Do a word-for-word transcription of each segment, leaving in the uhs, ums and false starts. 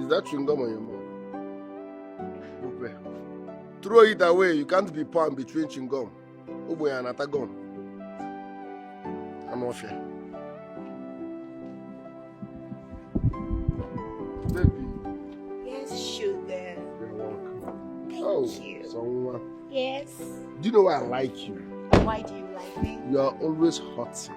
Is that chewing gum on your mouth? Ope. Throw it away. You can't be poor and be chewing chewing gum. Ogbenye anata gum. I'm off here. Baby. Yes, sugar. You're welcome. Thank oh, you. Someone. Yes. Do you know why I like you? Why do you like me? You are always hurting.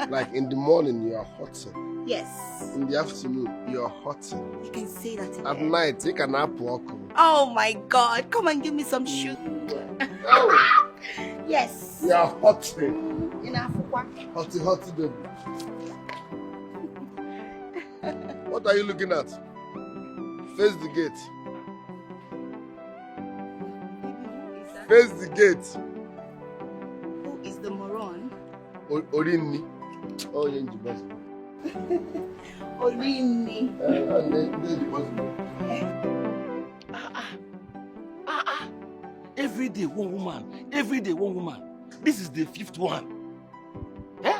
Like in the morning, you are hurting. Yes. In the afternoon, you are hurting. You can say that again. At night, you can apple. Oh my God! Come and give me some sugar. Oh. Yes. You are hurting. In Africa. Hurty, hurty, baby. What are you looking at? Face the gate. Face the gate. Who is the moron? O- Orinni. Oh, yeah, you must. Orinni. Uh, and then, then you must. Ah, ah. Ah, ah. Every day, one woman. Every day, one woman. This is the fifth one. Eh?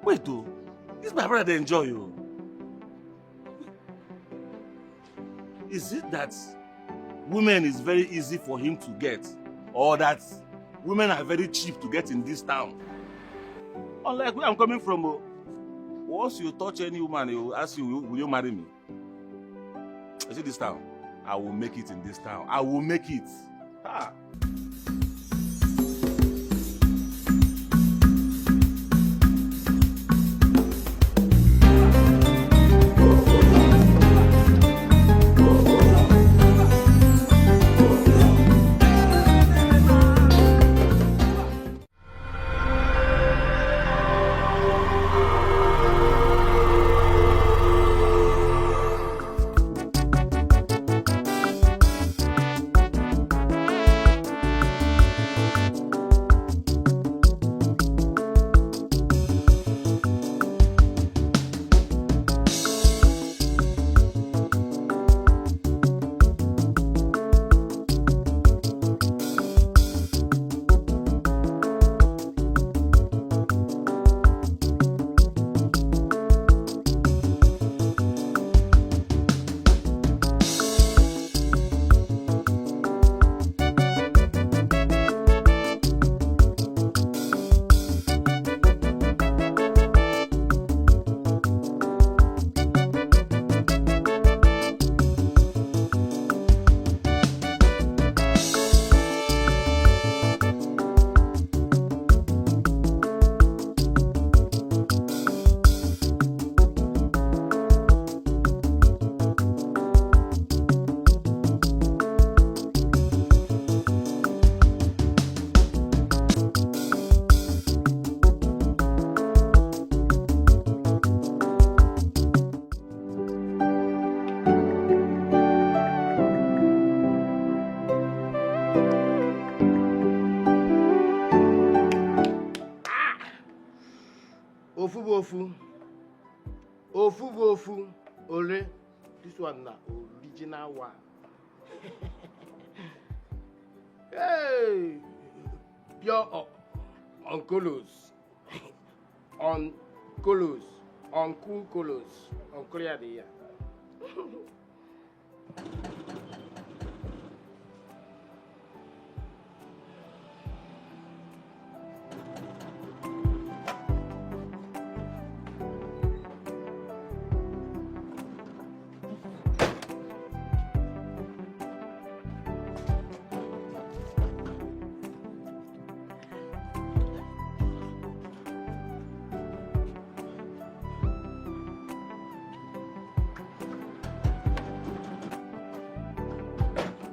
Wait, oh. This my brother dey enjoy you. Is it that women is very easy for him to get, or that women are very cheap to get in this town? Unlike where I'm coming from, oh, once you touch any woman, he will ask you, "Will you marry me?" You see this town? I will make it in this town. I will make it. Ah. Ofu bụ ofu. Ofu bụ ofu. Ole. This one na original one. Hey! Pure o- onkelos. Onkelos. Uncle Kolos. Uncle ya dị ya.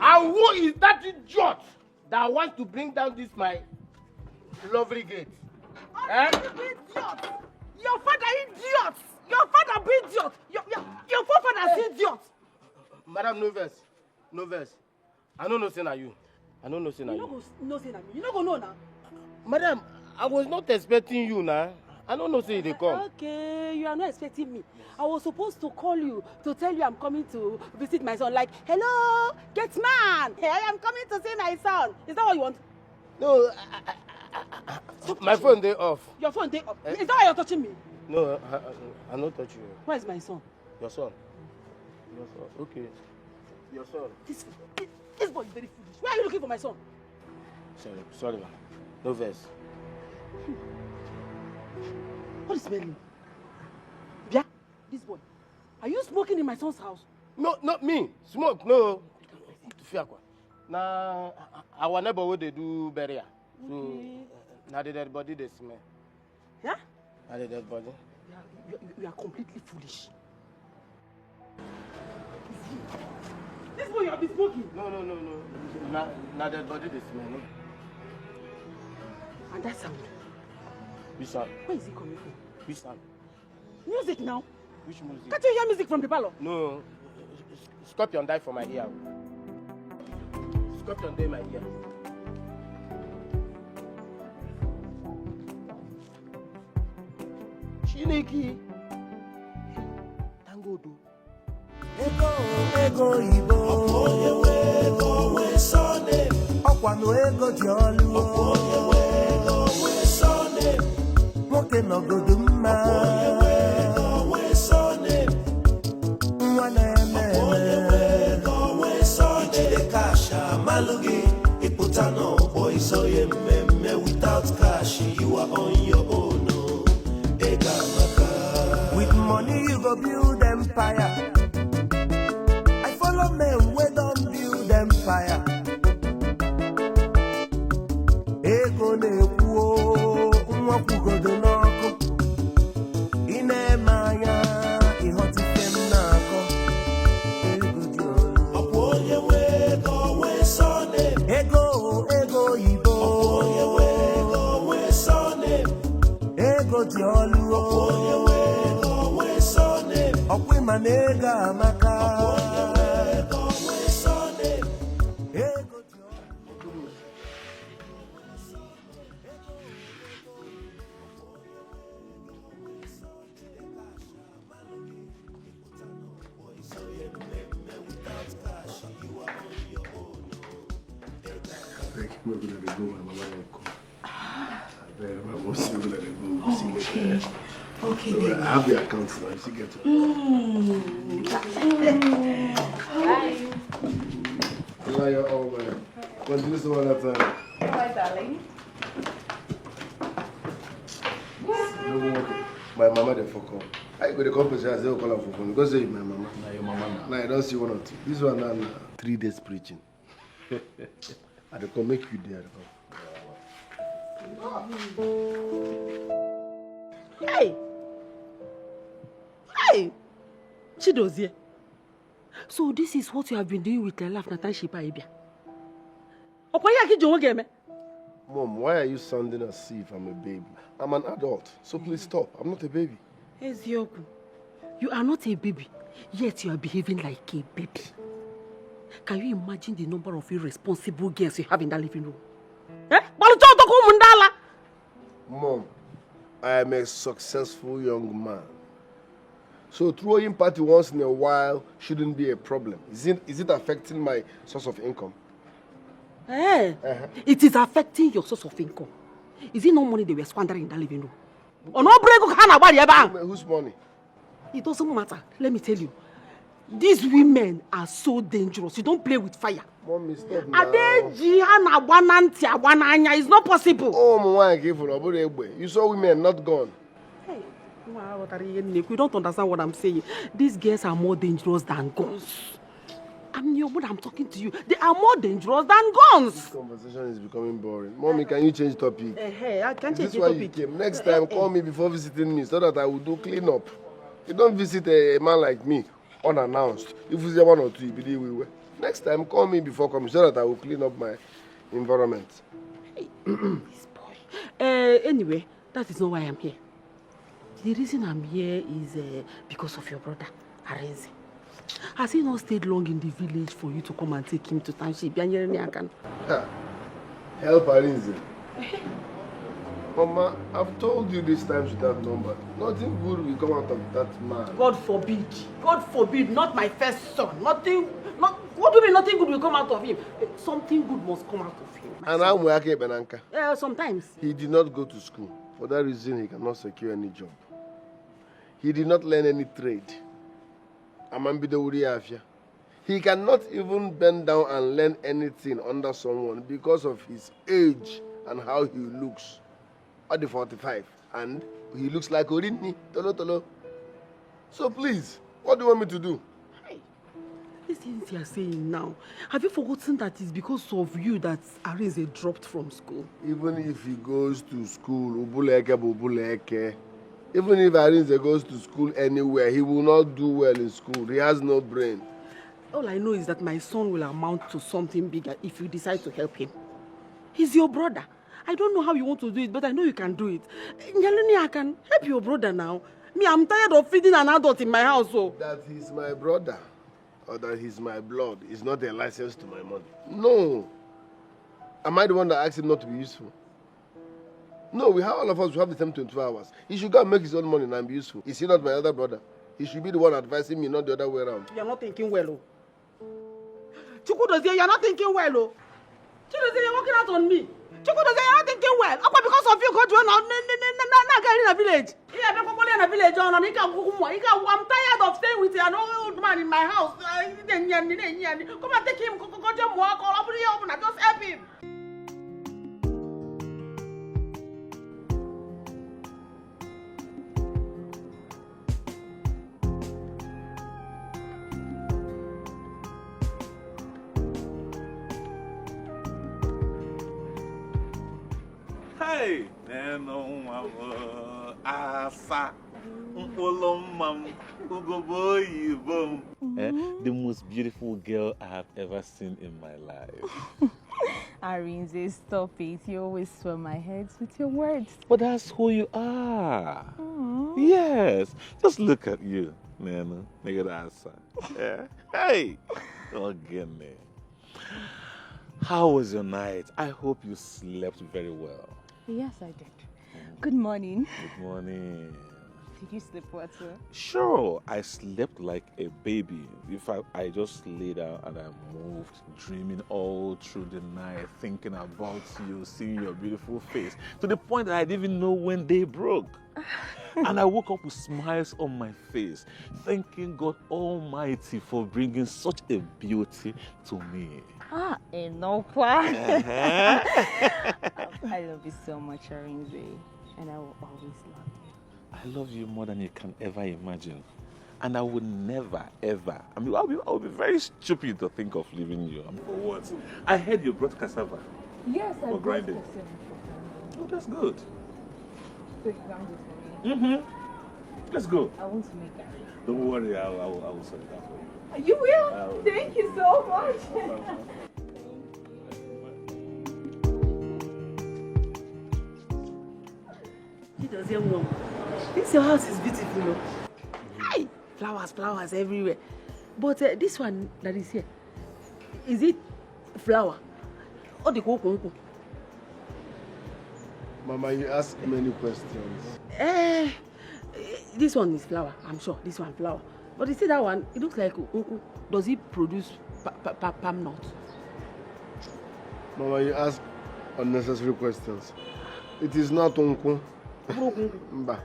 And who is that idiot that wants to bring down this my lovely gate? Eh? Idiot! Your father idiot! Your father be idiot! Your, your, your forefathers idiot! Madam, no vex. No vex. I no know say na you. I no know say na you. You no go s- know say na me. You no go know now. Madam, I was not expecting you now. I no know say you dey come. Okay, you are not expecting me. I was supposed to call you to tell you I'm coming to visit my son. Like, "Hello, gate man, I am coming to see my son." Is that what you want? No, I, I, I, I, I, my phone dey off. Your phone dey off. Eh? Is that why you're touching me? No, I, I, I no touch you. Where is my son? Your son. Your son. Okay. Your son. This, this, this boy is very foolish. Why are you looking for my son? Sorry, sorry, ma. No vex. What is smelling? Bia, this boy. Are you smoking in my son's house? No, not me. Smoke, no. Fiakwa. Na our neighbor wey dey do burial. So, Okay. na the dead body dey smell. Yeah? Na the dead body. You are, you, you are completely foolish. This boy, you have been smoking. No, no, no, no. Na, na dead body dey smell, no? And that sound, Which sound? Where is it coming from? Which sound? Music now. Which music? Can't you hear music from the parlor? No. Scorpion die for my ear. Scorpion dey my ear. Chineke. Thank God o. Ego, ego oyibo. Ọkwanụ ego dị ọlụ. Nwoke nọgodu mma. Nwa na-eme eme. Ijide cash amalụ gị, ịpụta n'ọgbọ izoye mmemme. Without cash, you are on your own. Ego amaka. With money you go build empire. I follow men wey don build empire. Ego na-ekwu o, nwa kwugodo n'ọkụ. Ị na-eme anya, ịghọta ife m na-akọ. Ego dị ọlụ. Ọkwa onye nwe ego, nwe surname. Ego, ego oyibo. Ọkwa onye nwe ego, nwe surname. Ego dị ọlụ o. Ọkwa onye nwe ego, nwe surname. Ọkwa ịma na ego amaka. Ọkwa onye nwe ego, nwe surname. Ego dị ọlụ. Abeg, make una dey go, my mama dey come. Abeg, my mom say make una dey go. We see later. Okay. Okay, baby. I have the account now. You see get to. Bye. Allow your own man. Continue some other time. Bye, darling. No work. My mama dey fuck up. I go dey come person, I say, "Oh, call am for phone." Because say my mama. Na your mama na. Now I don see one or two. This one now na three days preaching. I dey come make you there. I dey come. Hey! Hey! Chidozie. So this is what you have been doing with your life, Natasha Ipaibia. Ọkwa ya ka iji onwe gị eme? Mom, why are you sounding as if I'm a baby? I'm an adult, so please stop. I'm not a baby. Eziokwu. You are not a baby, yet you are behaving like a baby. Can you imagine the number of irresponsible girls you have in that living room? Eh? Gbalụcha ọtọ ka ụmụ ndị ala. Mom, I am a successful young man. So throwing party once in a while shouldn't be a problem. Is it, is it affecting my source of income? Eh, it is affecting your source of income. Is it not money they were squandering in that living room? Ọ na ọ bụrụ ego ka ha na-agbari ebe ahụ? Whose money? It doesn't matter. Let me tell you. These women are so dangerous. You don't play with fire. Mommy, stop now. Ada eji ha na-agba na ntị, agba n'anya. It's not possible. Oh, ụmụ nwaanyị ka ị fụrụ, ọ bụrụ egbe. You saw women, not gun. Hey, nwa aghọtara ihe m na-ekwu. You don't understand what I'm saying. These girls are more dangerous than guns. I'm your mother, I'm talking to you. They are more dangerous than guns. This conversation is becoming boring. Mommy, can you change topic? Eh, eh, I can't Is change this the why topic. You came? Next Eh, time, eh. Call me before visiting me so that I will do clean up. You don't visit a, a man like me unannounced. If you say one or two, you believe we were. Next time, call me before coming so that I will clean up my environment. This boy. Uh, anyway, that is not why I'm here. The reason I'm here is uh, because of your brother, Arinze. Has he not stayed long in the village for you to come and take him to township? Bịa nyere ya aka. Ha. Help Arinze. Mama, I've told you this times without number. Nothing good will come out of that man. God forbid. God forbid. Not my first son. Nothing. Not. What do you mean? Nothing good will come out of him. Eh, something good must come out of him. And I'm working Benanka. Uh, sometimes. He did not go to school. For that reason, he cannot secure any job. He did not learn any trade. Amambido Uriafia. He cannot even bend down and learn anything under someone because of his age and how he looks. At the forty-five, and he looks like Orini, Tolo Tolo. So please, what do you want me to do? These things you are saying now, have you forgotten that it's because of you that Arinze dropped from school? Even if he goes to school, Ubuleke bụ Ubuleke. Even if Arinze goes to school anywhere, he will not do well in school. He has no brain. All I know is that my son will amount to something bigger if you decide to help him. He's your brother. I don't know how you want to do it, but I know you can do it. Nyaluni, I can help your brother now. Me, I'm tired of feeding an adult in my house. Oh. That he's my brother or that he's my blood is not a license to my money. No. Am I the one that asked him not to be useful? No, we have, all of us, we have the same twenty-four hours. He should go and make his own money and be useful. Is he not my elder brother? He should be the one advising me, not the other way around. You're not thinking well. Oh. Chukwudozie, you're not thinking well. Oh. Chukwudozie, you're working out on me. Chukwudozie, you're not thinking well. Akwa, because of you, God, you know, na get in a village. Yeah, I'm not in a village. Oh, no, I'm tired of staying with an old man in my house. Uh, come and take him. Go, go, go, go, just help him. Hey, nenu nwa m, asa, mkpụrụ mma m, ugogbe oyibo m. Eh, the most beautiful girl I have ever seen in my life. Arinze, stop it. You always swell my head with your words. But that's who you are. Yes. Just look at you, Nana. Nigga, that's yeah. Hey. Ogene. How was your night? I hope you slept very well. Yes, I did. Good morning. Good morning. Did you sleep well too? Sure, I slept like a baby. In fact, I just lay down and I moved, dreaming all through the night, thinking about you, seeing your beautiful face, to the point that I didn't even know when day broke. And I woke up with smiles on my face, thanking God Almighty for bringing such a beauty to me. Ah, Enokwa. Uh-huh. I love you so much, Arinze, and I will always love you. I love you more than you can ever imagine. And I would never, ever. I mean, I'll be, I'll be very stupid to think of leaving you. I mean, for what? I heard you brought cassava. Yes, I brought grinding. Cassava. Oh, that's good. So you can go for me. Mm-hmm. Let's go. I want to make that. Don't worry, I, I, I will sort it out for you. You will? Thank you so much. This your house is beautiful. Hi! Flowers, flowers everywhere. But uh, this one that is here, is it flower? Or the cocoa? Mama, you ask many questions. Eh, this one is flower, I'm sure. This one flower. But you see that one, it looks like unku. Does it produce pa pa pa palm nut? Mama, you ask unnecessary questions. It is not unku. Mba.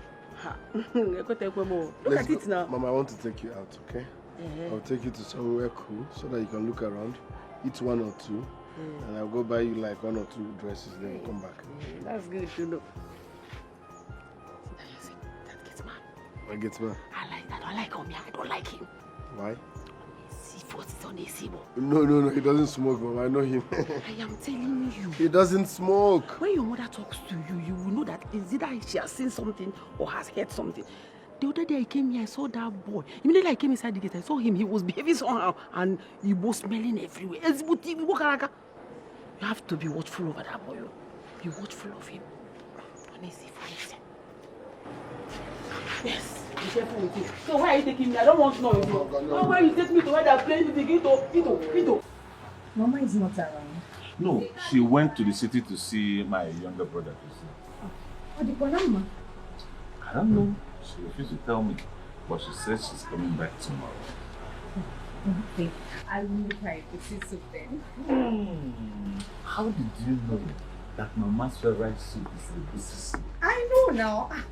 Look at it now. Mama, I want to take you out, okay? Uh-huh. I'll take you to somewhere cool so that you can look around, eat one or two, mm. And I'll go buy you like one or two dresses, then you come back. That's good to know. That gets man. I like that. I like him. I don't like him. Why? See, first is on A C. No, no, no. He doesn't smoke, but I know him. I am telling you. He doesn't smoke. When your mother talks to you, you will know that is either she has seen something or has heard something. The other day I came here, I saw that boy. Immediately I came inside the gate, I saw him. He was behaving somehow and he was smelling everywhere. You have to be watchful over that boy. Be watchful of him. Honestly, for him. Yes, be careful with him. So why are you taking me? I don't want to know you. Why you take me to where they are playing the Ito, Ito, Ito? Mama is not around. No, she went to the city to see my younger brother to see. Oh, the Panama? I don't know. She refused to tell me, but she says she's coming back tomorrow. Okay, I will try to see soup then. Hmm. How did you know that Mama's favorite soup is egusi soup? I know now. Ah,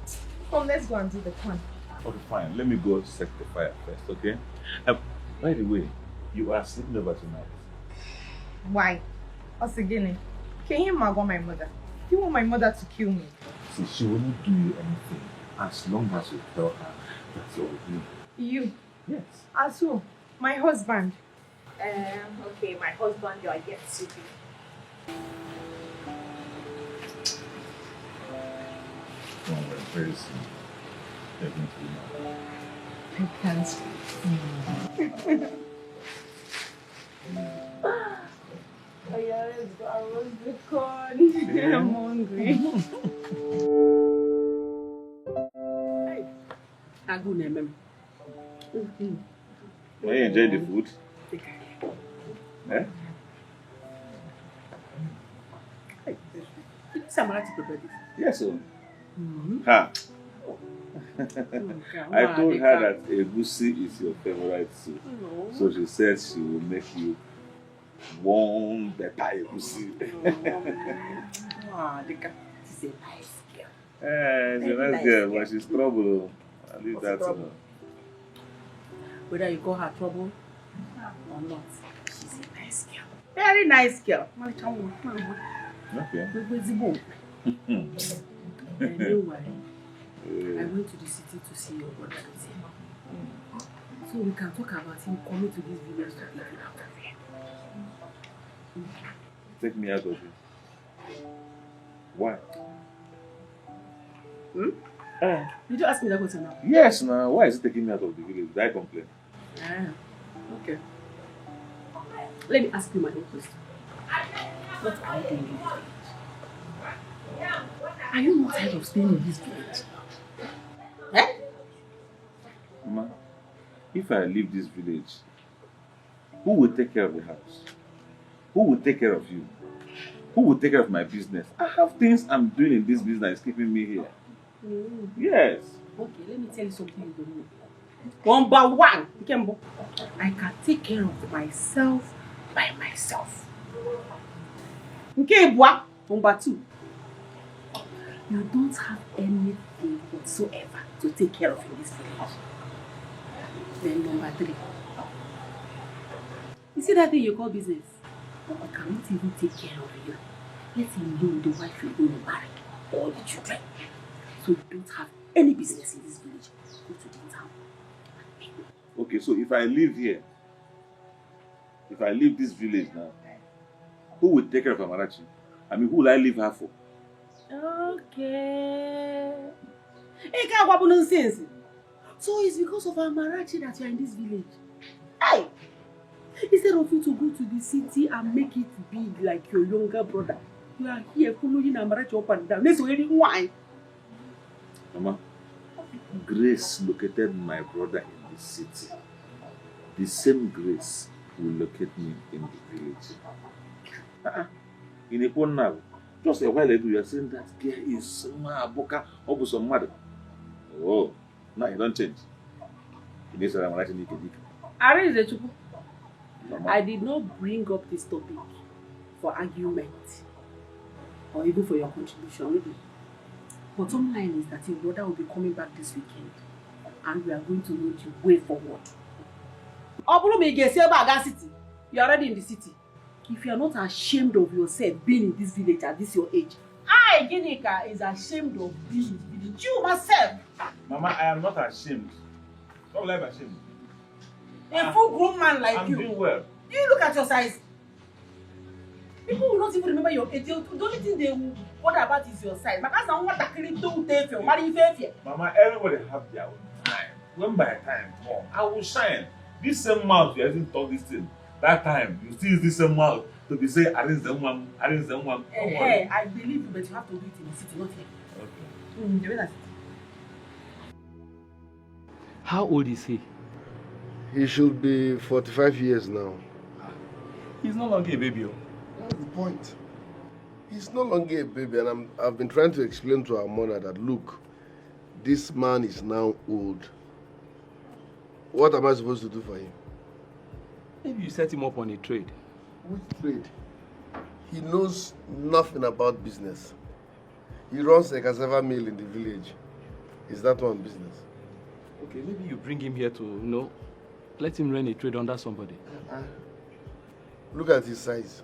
come, let's go and do the corn. Okay, fine. Let me go set the fire first, okay? Uh, by the way, you are sleeping over tonight. Why? What's the guinea? Can you go my mother? You want my mother to kill me? See, she will not do you anything as long as you tell her that you're with me. You? Yes. As who? My husband. Um, okay, my husband, you are yet to be. Don't worry, very soon. They're going to be mad. I can't. Oh yeah, let's go. I want the corn. I'm hungry. Agụ na-eme m. Are you enjoying the food? Eh? This Amarachi prepare this. Yes, sir. Mm-hmm. Ha. Okay, I wow, told they her can- that egusi is your favorite soup. No. So she said she will make you one better egusi. Wow, they can. She's a nice girl. Eh, she's a Very nice nice girl, girl. But she's trouble. I'll leave What's that the to her. Trouble? Whether you call her trouble or not, she's a nice girl. Very nice girl. Ọmarịcha nwa, nwa, nwa. Okay. Ezigbo. Anyway, I Eh, went to the city to see your brother today. So we can talk about him coming to this village to get you out of here. Take me out of it. Why? Hmm? Eh, Did you ask me that question now? Yes, now. Why is he taking me out of the village? Did I complain? Ah, okay. Let me ask you my own question. What are you doing in this village? Are you not tired of staying in this village? Eh? Ma, if I leave this village, who will take care of the house? Who will take care of you? Who will take care of my business? I have things I'm doing in this business that is keeping me here. Mm. Yes. Okay, let me tell you something you don't know. Number one, nke mbụ, I can take care of myself by myself. Nke ịbụa, number two, you don't have anything whatsoever to take care of in this village. Then number three, you see that thing you call business? I cannot even take care of you. Let alone the wife you're going to marry or the children. So you don't have any business in this village. Go to the town. Okay, so if I leave here, if I leave this village now, who will take care of Amarachi? I mean, who will I leave her for? Okay. Ị ka agwa bụ nonsense. So it's because of Amarachi that you are in this village. Hey! Instead of you to go to the city and make it big like your younger brother, you are here following Amarachi up and down. That's why why? Mama, Grace located my brother in the city. The same Grace will locate me in the village. Uh-uh. In a phone now, just a while ago, you are saying that girl is Mabuka Obuso mother. Oh, now you don't change. You need to Amarachi Nike Nike. Arinze Chukwu, Mama. I did not bring up this topic for argument or even for your contribution. Really. Bottom line is that your brother will be coming back this weekend and we are going to know the way forward. Ọ bụrụ ma ị ga-esi ebe a gaa city, you're already in the city. If you are not ashamed of yourself being in this village at this your age, I, Ginika, is ashamed of being in this village. You myself. Mama, I am not ashamed. Why will I be ashamed? A full grown man like I'm you. Doing well. Do you look at your size? People will not even remember your age. The only thing they will bother about is your size. Maka na nwatakịrị too too efe, mara ife efe. Mama, everybody have their own time. When my time come, I will shine. This same mouth you even talk this thing. That time, you still use this same mouth to be say, Arinze Nwam, Arinze Nwam. Don't worry. I believe you, but you have to do it in the city, not here. Okay. Mm, the way that city. How old is he? He should be forty-five years now. He's no longer a baby. Oh. That's the point. He's no longer a baby, and I'm, I've been trying to explain to our mother that, look, this man is now old. What am I supposed to do for him? Maybe you set him up on a trade. Which trade? He knows nothing about business. He runs a cassava mill in the village. Is that one business? Okay, maybe you bring him here to, you know, let him run a trade under somebody. Look at his size.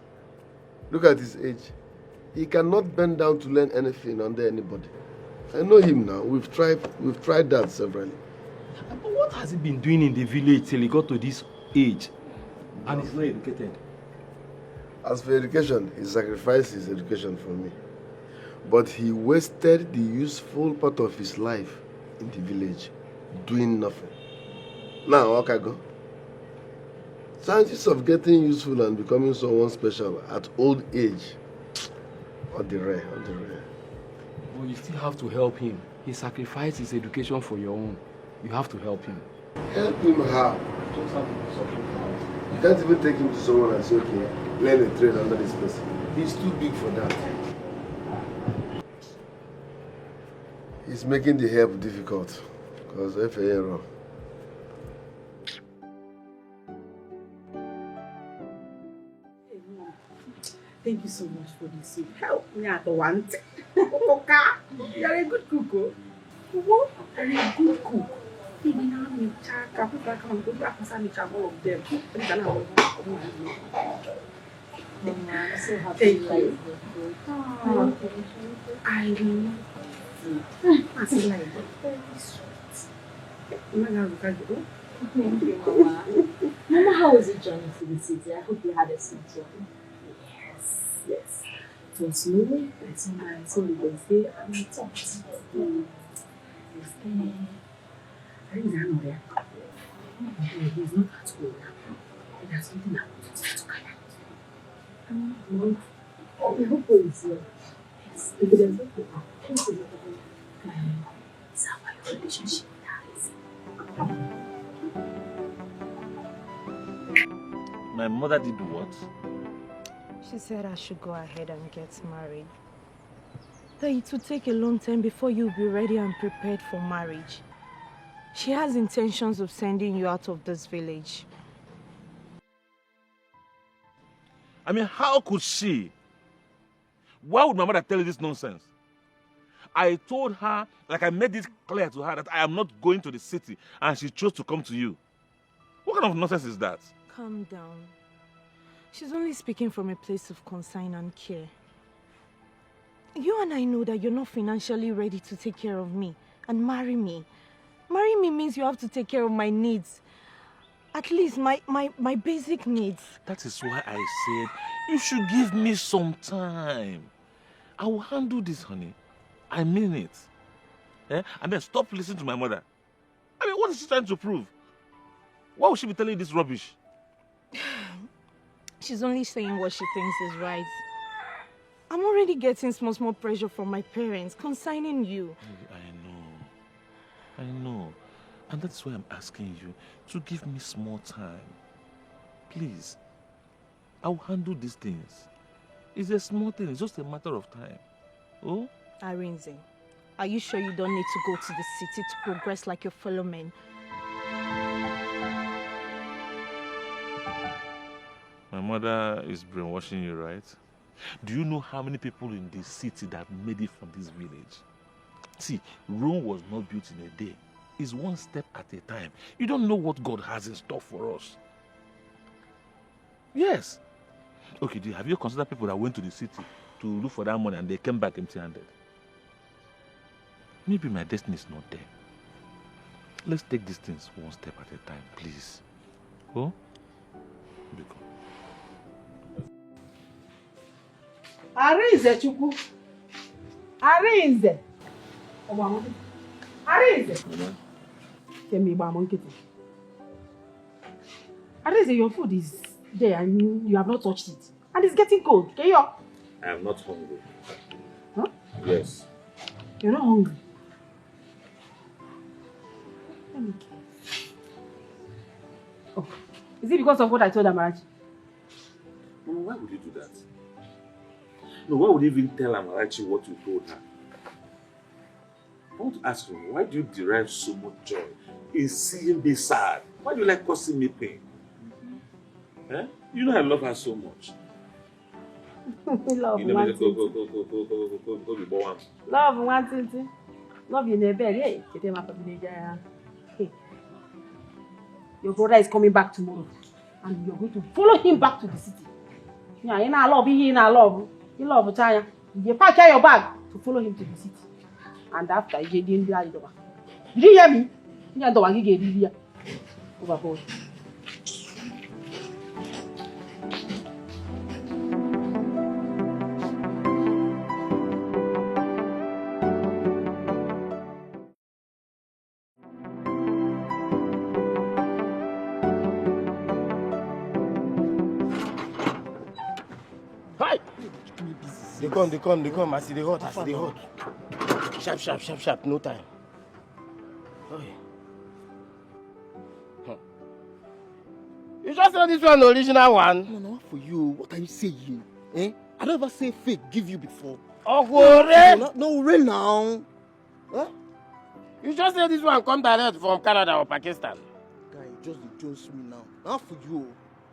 Look at his age. He cannot bend down to learn anything under anybody. I know him now. We've tried we've tried that severally. But what has he been doing in the village till he got to this age? And he's not educated. As for education, he sacrificed his education for me. But he wasted the useful part of his life in the village doing nothing. Now, Okago, chances of getting useful and becoming someone special at old age are the rare, are the rare. But you still have to help him. He sacrificed his education for your own. You have to help him. Help him how? You can't even take him to someone and say, okay, learn a trade under this person. He's too big for that. He's making the help difficult because F A A wrong. Thank you so much for this. You help me at once. Okoka, you're a good cook. Oh. What? You're a good cook. Even now, me check. I put back on good back and me check all of them. Please, I don't know. Mama, I'm so happy Thank you like you. the food. Oh, I love food. I feel like very sweet. Mama, look at you. Thank you, Mama. Mama, how was the journey to the city? I hope you had a smooth one. Yes, yes. It was snowy. I saw my son Wednesday and I talked. Mm. Yes, eh, I think I know there. Eh, he's not at home now. There's something I want to talk about. Mm. I hope all is well. Yes, if there's nothing, I think it's not a problem. Eh, it's our relationship now. My mother did what? She said I should go ahead and get married. That it would take a long time before you'll be ready and prepared for marriage. She has intentions of sending you out of this village. I mean, how could she? Why would my mother tell you this nonsense? I told her, like, I made it clear to her that I am not going to the city, and she chose to come to you. What kind of nonsense is that? Calm down. She's only speaking from a place of concern and care. You and I know that you're not financially ready to take care of me and marry me. Marry me means you have to take care of my needs. At least my, my, my basic needs. That is why I said you should give me some time. I will handle this, honey. I mean it. Eh? And then stop listening to my mother. I mean, what is she trying to prove? Why would she be telling you this rubbish? She's only saying what she thinks is right. I'm already getting small, small pressure from my parents concerning you. I, I know. I know. And that's why I'm asking you to give me small time. Please. I'll handle these things. It's a small thing. It's just a matter of time. Oh? Arinze, are you sure you don't need to go to the city to progress like your fellow men? My mother is brainwashing you, right? Do you know how many people in the city that made it from this village? See, Rome was not built in a day. It's one step at a time. You don't know what God has in store for us. Yes. Okay, do you, have you considered people that went to the city to look for that money and they came back empty-handed? Maybe my destiny is not there. Let's take these things one step at a time, please. Oh? Biko. Arinze Chukwu. Arinze. Arinze. Kemi, gba m nkịtị. Arinze, your food is there and you have not touched it. And it's getting cold. Can you? I am not hungry. Huh? Yes. You're not hungry. Let me guess. Oh, is it because of what I told Amarachi? Mama, why would you do that? No, why would you even tell Amarachi what you told her? I want to ask you, why do you derive so much joy in seeing me sad? Why do you like causing me pain? Eh? You know I love her so much. Love, You never just go, nwantịntị. Go, go, go, go, go, go, go, go, go, go, go, Love, nwantịntị. Love you never. Hey, kete ma papi neja ya. Hey, Your brother is coming back tomorrow, and you're going to follow him back to the city. Yeah, in our love, in our love, in love, China. You pack your bag to follow him to the city, and after you get the Did you hear me? You don't want to get the Overboard. Hi! They come, they come, they come. As e dey hot, as e dey hot. Sharp, sharp, sharp, sharp. No time. Hey. Hmm. You just say this one original one? No, no, for you. What are you saying? Eh? I don't ever say fake give you before. Oh, no, no, no, real now. Huh? You just say this one come direct from Canada or Pakistan? Guy, just dey jones me now. Now for you.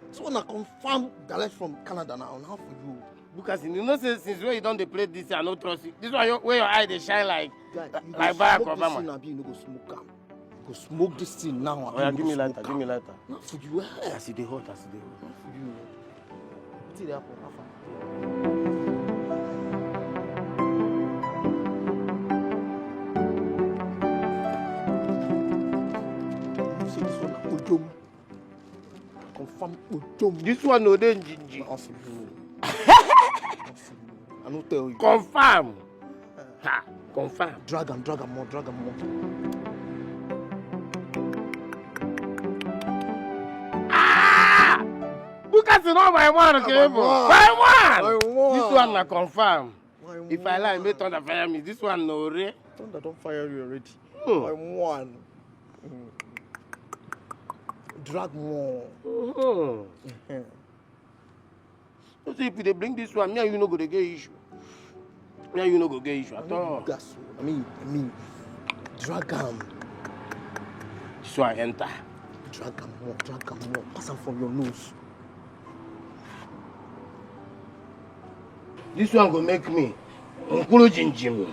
This one na confirm direct from Canada now. Now for you. Because you know say since when you don dey play this, I no trust you. This one your, where your eye dey shine like, guy, you go like Barack smoke this Obama. Thing, abi you no go smoke am? You go smoke this thing now. Abi oya, you no give go me smoke lighter, am? Give me lighter. Not for you. Eh? As e dey hot, as e dey hot. Not for you. Wetin dey happen? How far? You see this one na ojom. Confirm ojom. This one no dey njinji. Not for you. Not for you. I no tell you. Confirm. Ha, confirm. Drag am, drag am more, drag am more. Ah! Bukas is not my one, okay? My one. My one. My one. This one na confirm. My one. If I lie, make thunder fire me. This one no re. Thunder don fire you already. Hmm. My one. Mm. Drag more. Mm-hmm. So if you dey bring this one, me and you no go dey get issue. Me and you no go get issue at all. Gas. I mean, I mean, drag am. So I enter. Drag am more, drag am more. Pass am from your nose. This one go make me nkulu jinjim.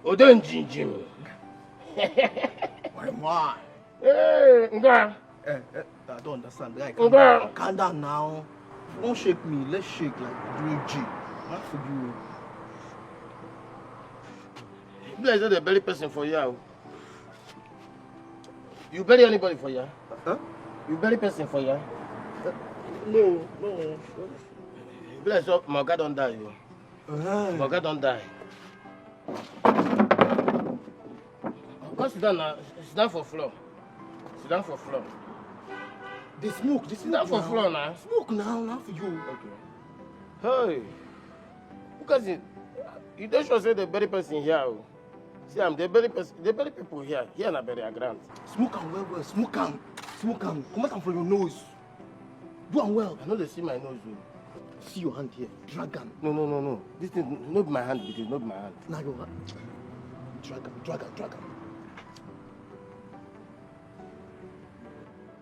Odo njinjim. My man. Hey, nga. Eh, eh, I don't understand. Guy, calm down. Calm down now. Don't shake me. Let's shake like real G. Not for you. You be like say they bury person for here. You bury anybody for here? Huh? You bury person for here? Uh, no, no. You be like say my oga don die. Uh-huh. My oga don die. Come sit down now. Sit down for floor. Sit down for floor. They smoke. They smoke. Sit down for floor now. Smoke now, now for you. Okay. Hey, look at it. You don't sure say they bury person here? Oh. See, I'm the bury person. They bury people here. Here na burial ground. Smoke am well well. Smoke am. Smoke am. Comot am from your nose. Do am well. I no dey see my nose o. See your hand here. Drag am. No, no, no, no. This thing no be my hand. This is not my hand. Na your hand. Drag am, drag am, drag am.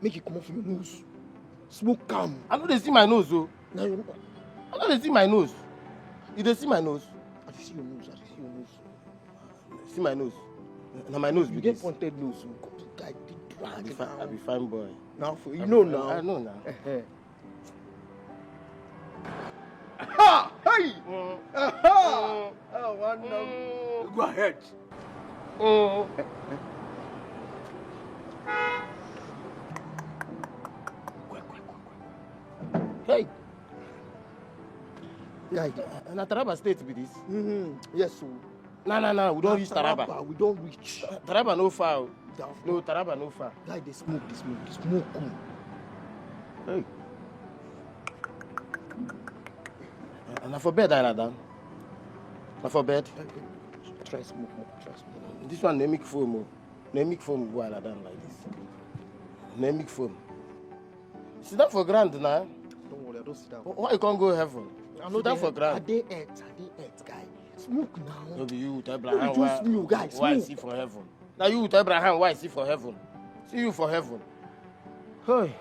Make it comot from your nose. Smoke am. I no dey see my nose o. Na your. I no dey see my nose. You dey see my nose? I dey see your nose. I dey see your nose. See my nose. Na my nose be this. You get pointed nose. Guy, dey drag now. I be fine boy. Now for you know now. I know now. Ha! Hey! Mm. Aha! Mm. Oh, one now. Mm. Go ahead. Mm. Hey! Guy, na Taraba State be this? Mm-hmm. Yes, so. Na, na, na, we don reach Taraba. We don reach. Taraba no far o. No, Taraba no far. Guy, they smoke, they smoke, they smoke. Hey. And na for bed I lie down. Na for bed. Try smoke more, try smoke. This one dey make foam o. Dey make foam go lie down like this. Dey make foam. Sit down for ground now. Don't worry, I don't sit down. Why you can't go heaven? Sit down for ground. I dey earth, I dey earth, guy. Smoke now. No be you tell Abraham why, why I see for heaven. Now you tell Abraham why I see for heaven. See you for heaven. Hey.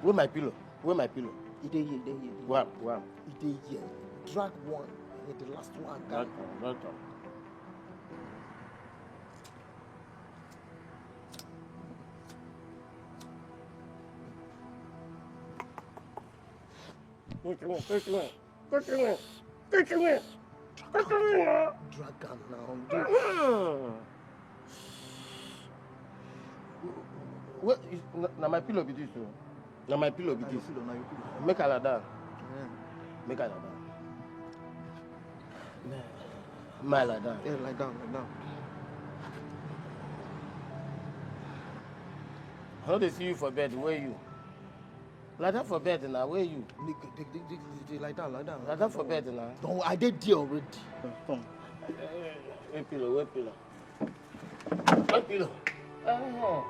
Where my pillow? Where my pillow? E dey here, e dey here. Wham, wham. E dey here. Drag one. And the last one, guy. Drag one, drag one. Quick me, quick me, quick me, quick me, quick me now. Drag am now. Do- What is, na, na my pillow be this o. Na my pillow be Na your this. Pillow, na your pillow. Make I lie down. Yeah. Make I lie down. Make I lie down. Yeah, lie down, lie down. I no dey see you for bed. Where you? Lie down for bed now. Where you? Lie down, lie down. Lie down for bed now. Don't, I dey there already. Come. Where pillow? Where pillow? Where pillow? Uh-huh.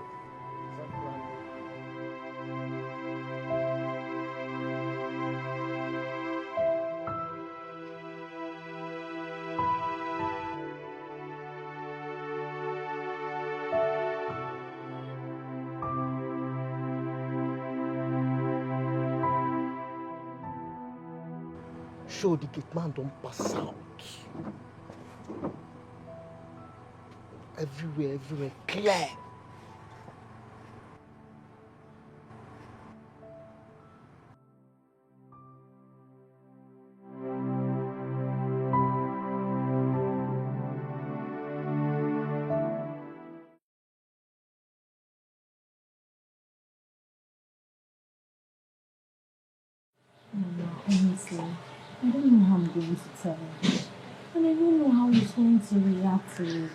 Show the gate man don pass out. Everywhere, everywhere clear. Mama, honestly, I don't know how I'm going to tell him. And I don't know how he's going to react to it.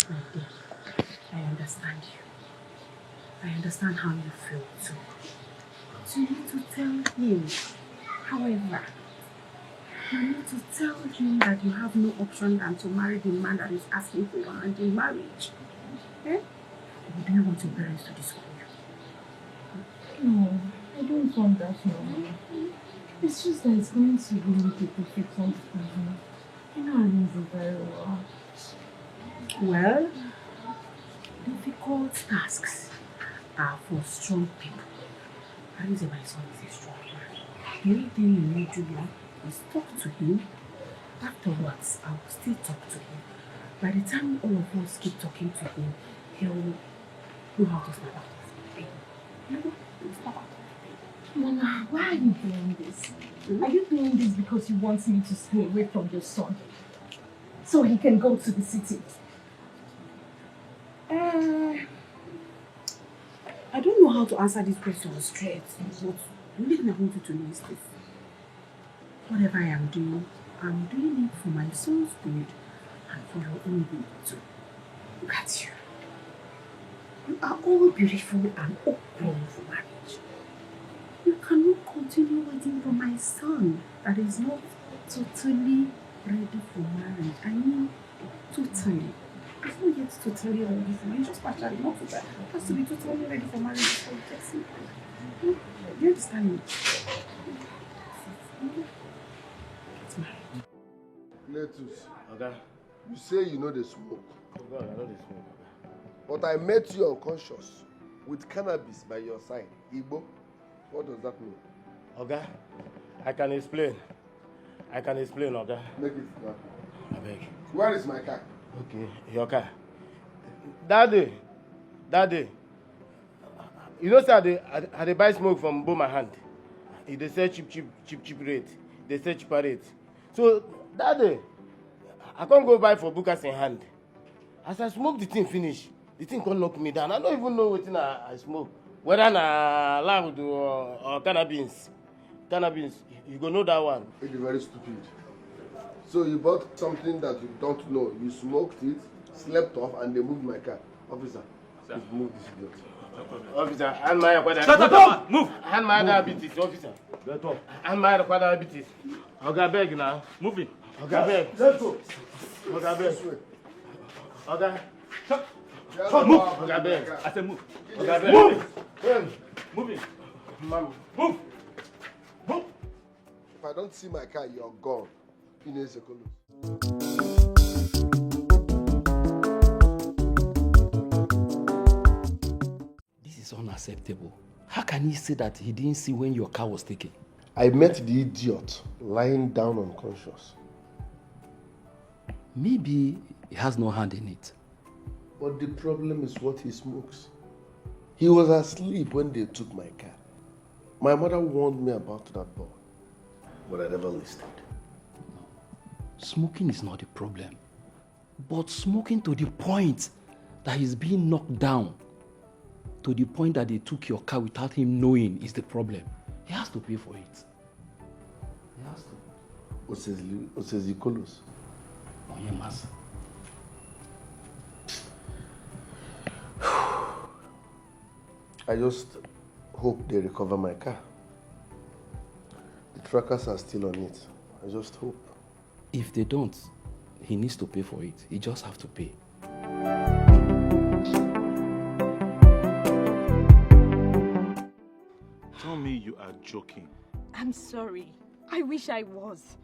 My dear, I understand you. I understand how you feel too. But you need to tell him. However, you need to tell him that you have no option than to marry the man that is asking for your hand in marriage. Eh? Or do you want your parents to disown you? No, I don't want that, Mama. It's just that it's going to be a difficult decision. You know Arinze very well. Well, difficult tasks are for strong people. Arinze, my son, is a strong man. The only thing you need to do is talk to him. Afterwards, I will still talk to him. By the time all of us keep talking to him, he will know how to snap out of pain. You know, he will snap out of pain. Mama, why are you doing this? Are you doing this because you want me to stay away from your son so he can go to the city? Uh, I don't know how to answer this question straight, but the only thing I want you to know is this. Whatever I am doing, I'm doing it for my son's good and for your own good too. Look at you. You are all beautiful and all grown for marriage. You cannot continue waiting for my son that is not totally ready for marriage. I mean, totally. He's not yet totally ready for marriage. He's just partially, not totally. He has to be totally ready for marriage before he gets married. Hmm? Do you understand me? Get married. Cletus, Oga, you say you no dey smoke, oh God, I no dey smoke. but I met you unconscious with cannabis by your side. Igbo, what does that mean? Oga, I can explain. I can explain, Oga. Make it snappy. Abeg. Where is my car? Okay, your car. Daddy, daddy. You know say I dey I, I dey buy smoke from Boma hand. E dey sell cheap cheap cheap cheap rate. Dey sell cheaper rate. So that day, I come go buy for Bukas in hand. As I smoke the thing finish, the thing come knock me down. I no even know wetin I, I smoke. Whether na loud or, or cannabis. Cannabis, you go know that one. It is very stupid. So you bought something that you don't know. You smoked it, slept off, and they moved my car. Officer, please move this idiot. Officer, hand my recorder. Shut up, man. Move. Hand my diabetes, officer. Get up. Hand my recorder diabetes. Oga beg now. Move him. Oga beg. Let's go. Oga beg. Oga. Shut. Move. Oga beg. I said move. Oga beg. Move. Hey, Move him. Mama. Move. Move. If I don't see my car, you're gone. Inezekolo. This is unacceptable. How can he say that he didn't see when your car was taken? I met the idiot lying down unconscious. Maybe he has no hand in it. But the problem is what he smokes. He was asleep when they took my car. My mother warned me about that boy, but I never listened. Smoking is not the problem, but smoking to the point that he's being knocked down, to the point that they took your car without him knowing, is the problem. He has to pay for it. He has to. Osezi, Osezi Kolos. Onyemasa. I just hope they recover my car. The trackers are still on it. I just hope. If they don't, he needs to pay for it. He just have to pay. Tell me you are joking. I'm sorry. I wish I was.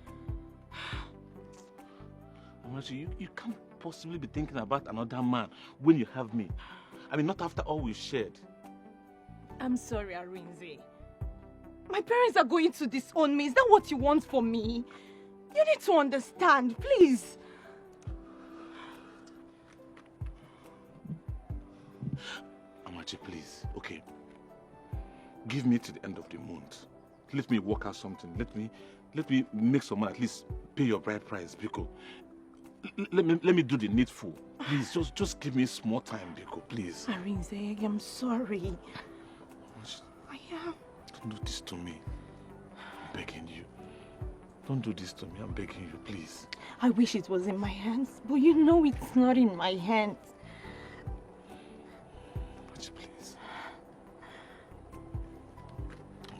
Amachi, you, you can't possibly be thinking about another man when you have me. I mean, not after all we shared. I'm sorry, Arinze. My parents are going to disown me. Is that what you want for me? You need to understand, please. Amachi, please. Okay. Give me to the end of the month. Let me work out something. Let me let me make some money, at least pay your bride price, Biko. L- let me let me do the needful. Please, just just give me small time, Biko, please. Arinze, I'm sorry. I am. Don't do this to me. I'm begging you. Don't do this to me. I'm begging you, please. I wish it was in my hands, but you know it's not in my hands. Amachi, please.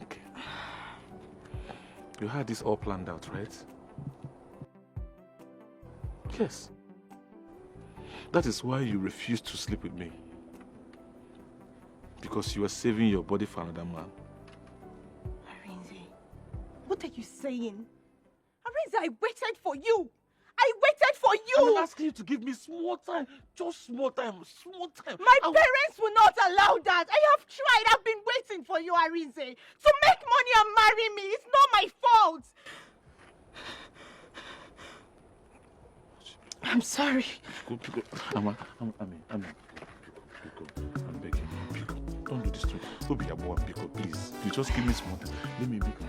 Okay. You had this all planned out, right? Yes. That is why you refused to sleep with me. Because you were saving your body for another man. Arinze, what are you saying? Arinze, I waited for you. I waited for you. I'm asking you to give me small time. Just small time. Small time. My parents will not allow that. I have tried. I've been waiting for you, Arinze. To make money and marry me. It's not my fault. I'm sorry. Biko, Biko, I'm, I'm, I'm, I'm, Biko, Biko, I'm begging you, Biko. Don't do this to me. Don't be a boy, Biko, please. You just give me small time. Let me make my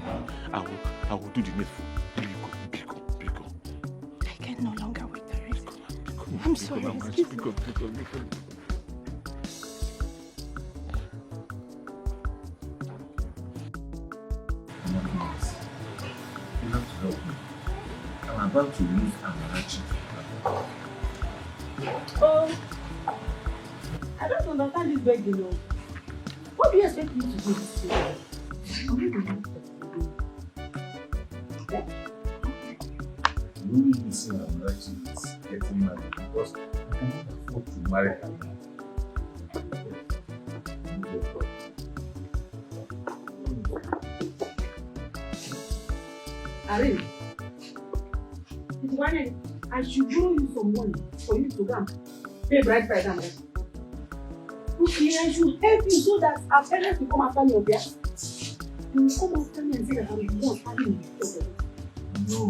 I will, I will do the needful. Biko, Biko, Biko. I can no longer wait, Arinze. Biko, I'm sorry, Biko, excuse me. Biko, Biko, Biko. You have to help me. I'm about to lose Amarachi. Oh, I don't understand this wedding, oh. What do you expect me to do this year? Am I the right person to do? Eh? The only reason Amarachi is getting married because I cannot afford to marry her now. Irene, I should borrow you some money for you to go and pay bride price and that. Okay, I should help you so that our parents will come after me, okay? They will come after me and say that I'm the one having the problem. No,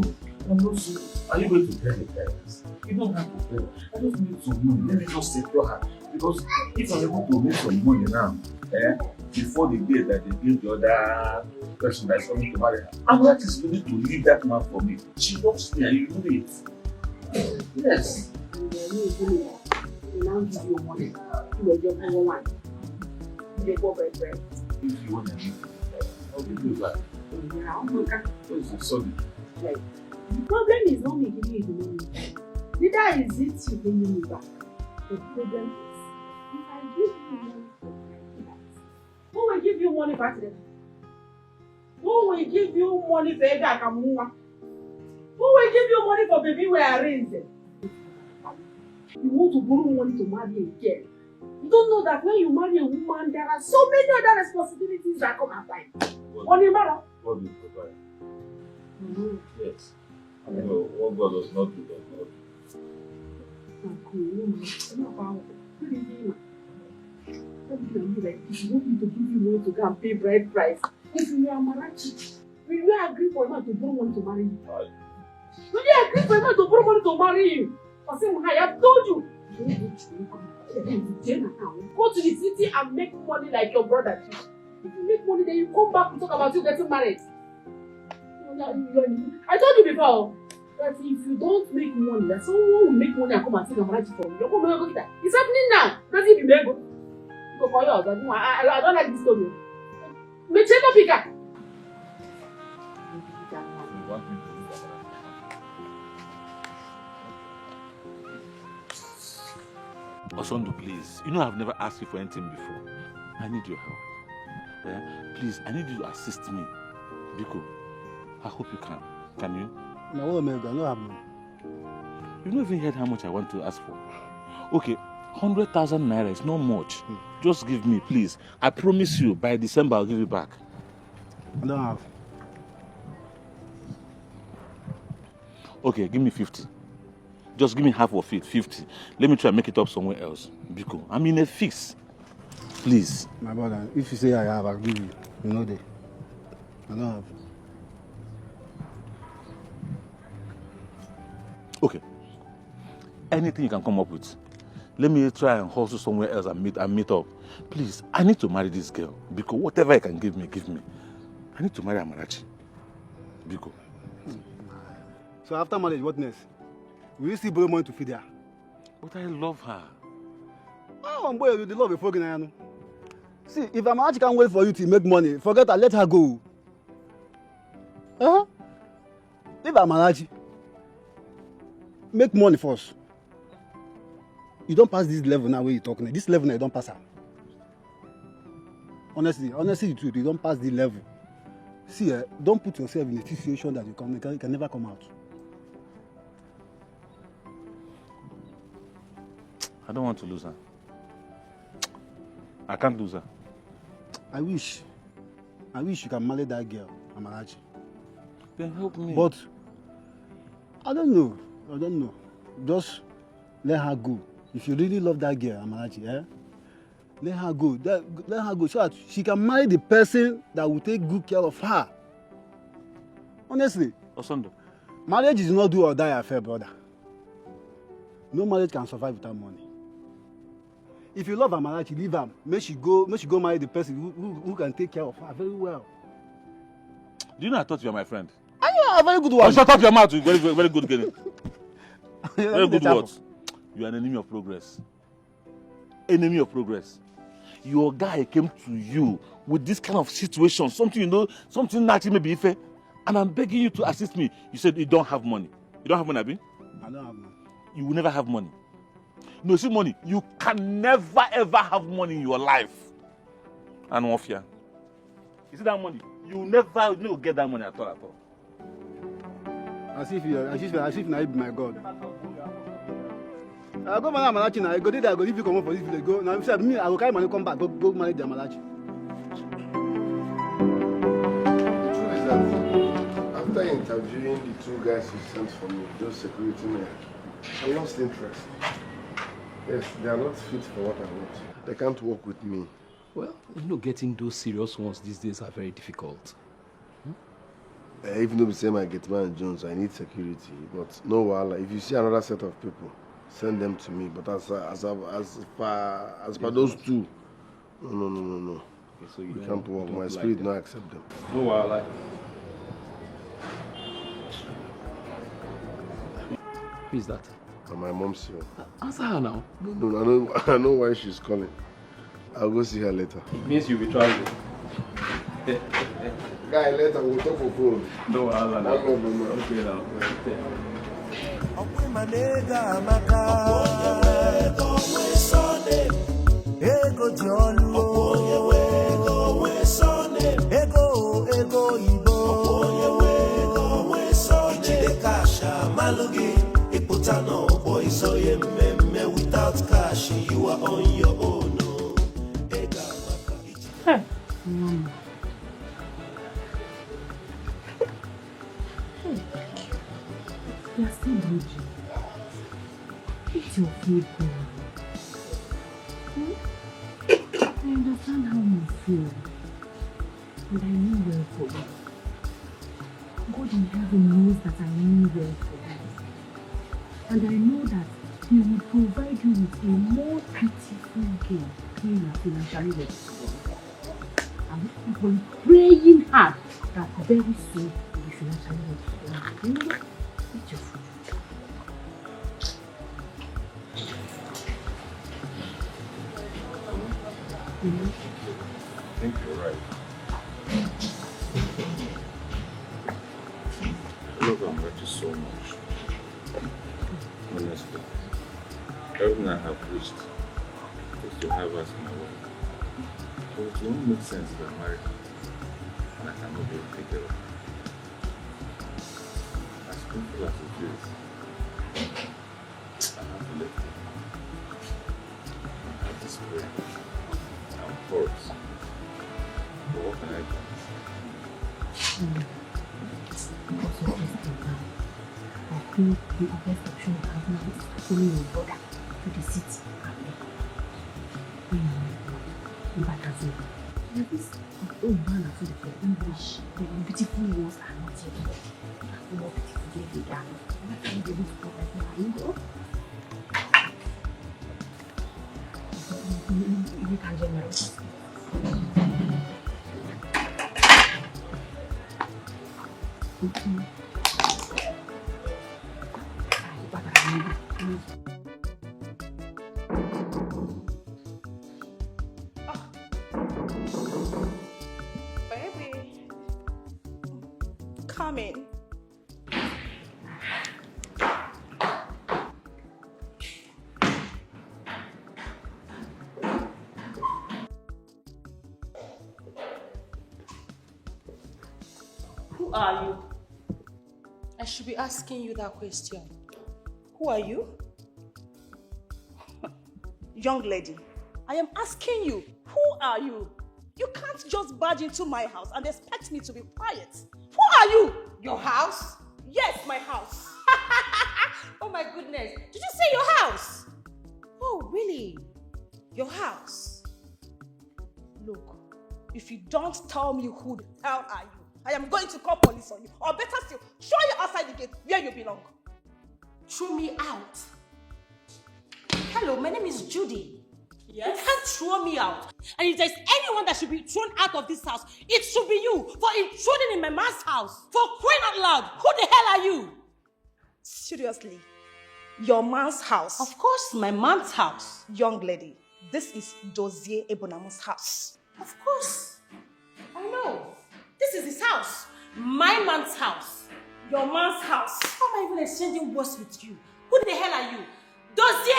I'm not so. Are you going to tell the parents? You don't have to tell. I just need some money. Let me just secure her. Because if I'm able to make some money now, eh, before the day that they bring the other person that is coming to marry her, Amarachi is ready to leave that man for me. She loves me, and you know it. Yes. And then you do it. You now give you money. You will just go one. You go bread bread. If you want to give me, I'll give you back. Yeah, I'm okay. What is the sorry? Like, the problem is not me giving you the money. Neither is it you bringing me back. The problem is, if I give you money for my kids, who will give you money for accident? Who will give you money for Ego Akamunwa? Who will give you money for baby we arrange? You want to borrow money to marry a girl. You don't know that when you marry a woman, there are so many other responsibilities that come after it. What? Onimara. What do you provide? Mm-hmm. Yes. You know, what God does not do, does not do. Uncle, you know, you know about, what do you mean? What do you mean? Like, if you want me to give you money to go and pay bride price, if you are Amarachi, will you agree for a man to borrow money to marry you? Will you agree for a man to borrow money to marry you? Osimhen, I have told you. Go to the city and make money like your brother did. If you make money, then you come back to talk about you getting married. You are, you are, I told you before that if you don't make money, that someone will make money and come and take Amarachi from you. You're going to go. It's happening now. Doesn't even go. Go for yours. I, I, I don't like this story. Me check up, Ika. Osondo, please. You know I've never asked you for anything before. I need your help. Eh? Please, I need you to assist me. Biko, I hope you can. Can you? Na what, Omega? No have money. You don't even heard how much I want to ask for. Okay, hundred thousand naira is not much. Just give me, please. I promise you, by December, I'll give you back. I don't have. Okay, give me fifty. Just give me half of it, fifty. Let me try and make it up somewhere else. Biko, I'm in a fix. Please. My brother, if you say I have, I'll give you. You know that. I don't have. Okay. Anything you can come up with. Let me try and hustle somewhere else and meet and meet up. Please, I need to marry this girl. Biko, whatever you can give me, give me. I need to marry Amarachi. Biko. So after marriage, what next? Will you still borrow money to feed her? But I love her. Oh, boy, you the love before Ginayanu. See, if Amarachi can't wait for you to make money, forget her, let her go. Huh? Leave Amarachi. Make money first. You don't pass this level now where you talk now. This level now, you don't pass her. Honestly, honestly, you, you don't pass the level. See, eh, don't put yourself in a situation that you can, you can, you can never come out. I don't want to lose her. I can't lose her. I wish, I wish you can marry that girl, Amarachi. Then help me. But I don't know. I don't know. Just let her go. If you really love that girl, Amarachi, eh? Let her go. Let, let her go so that she can marry the person that will take good care of her. Honestly. Osondo. Marriage is not do or die affair, brother. No marriage can survive without money. If you love Amarachi, leave her. Make she go, make she go marry the person who, who, who can take care of her very well. Do you know I thought you were my friend? Are you a very good one? Oh, shut up your mouth, very, very, very good girl. Very good words. You are an enemy of progress. Enemy of progress. Your guy came to you with this kind of situation, something you know, something nothing maybe fair, and I'm begging you to assist me. You said you don't have money. You don't have money, Abi? I don't have money. You will never have money. No, see money. You can never ever have money in your life. And Wafia. You see that money? You never you no get that money at all at all. As if you as if as if na you be my God. I go manage Amarachi now. I go there, I go leave you come for this village. Go now. Say me, I go carry money come back. Go go manage the Amarachi. The truth is that after interviewing the two guys you sent for me, those security men, I lost interest. Yes, they are not fit for what I want. They can't work with me. Well, you know, getting those serious ones these days are very difficult. Eh, if no be say my gate man Jones, I need security. But no wahala. If you see another set of people, send them to me. But as as as far as far those two, no no no no no. Okay, so you We don't, can't you work. don't My like spirit them. Not accept them. No wahala. Who is that? And my mom's here. Answer her now. No, no, I know, I know why she's calling. I'll go see her later. It means you'll be traveling. Guy, later we'll talk for phone. No wahala One now. love, mama. Okay now. Ọkwa ịma na ego amaka. Ego ji ọnụ. Ego ego oyibo. Ijide cash amalụ gị. Ịpụta n'ọgbọ izoye mmemme without cash, you are on your own. Ego amaka. Hey, mama. Hey, you're still bridging. Eat your food, girl. Hmm? I understand how you feel. And I mean well for you. God in heaven knows that I mean well for you. And I know that He will provide you with a more beautiful girl when you are financially responsible. I'm praying hard that very soon you will financially help. Eat your food. I think you're right. I love Amarachi so much. Honestly. Everything I have wished is to have her as my wife. But it won't make sense if I marry her and I cannot be able to take care of her. As painful as it is, I have to let her. My heart is breaking. I'm hurt. But what can I do? What's your first plan now? I think the best option you have now is to follow your brother to the city. Abeg. Mm. But as in, this oh man, I feel the English, the beautiful ones are not here. More beautiful than they are. Why can't they look for like that? You know? You can general. Baby, come in. Who are you? I should be asking you that question. Who are you? Young lady, I am asking you, who are you? You can't just barge into my house and expect me to be quiet. Who are you? Your house? Yes, my house. Oh my goodness. Did you say your house? Oh, really? Your house? Look, if you don't tell me who the hell are you, I am going to call police on you. Or better still, throw you outside the gate where you belong. Throw me out? Hello, my name is Judy. Yes? You can't throw me out. And if there's anyone that should be thrown out of this house, it should be you for intruding in my man's house. For crying out loud, who the hell are you? Seriously, your man's house? Of course, my man's house. Young lady, this is Dozie Ebonamu's house. Of course, I know. This is his house. My man's house. Your man's house. How am I even exchanging words with you? Who the hell are you? Dozie!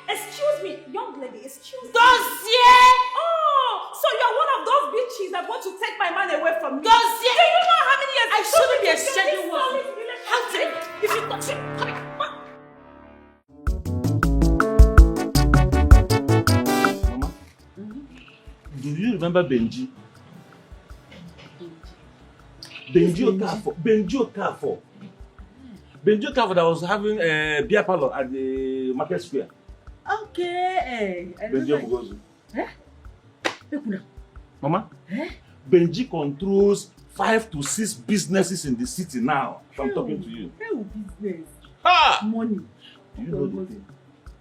Excuse me, young lady, excuse me. Dozie! Oh, so you're one of those bitches that want to take my man away from me. Dozie! Do you know how many years I shouldn't be exchanging words with you? How dare you? If you touch him, come here. Mama, do you remember Benji? Benji Okafor. Benji Okafor. Benji Okafor that was having a beer parlor at the market square. Okay. Eh, I Benji remember. Obugozu. Eh? Ekuna. Mama, Eh? Benji controls five to six businesses in the city now. As I'm talking to you. Hey, business. Ah! Money. Do you know the thing?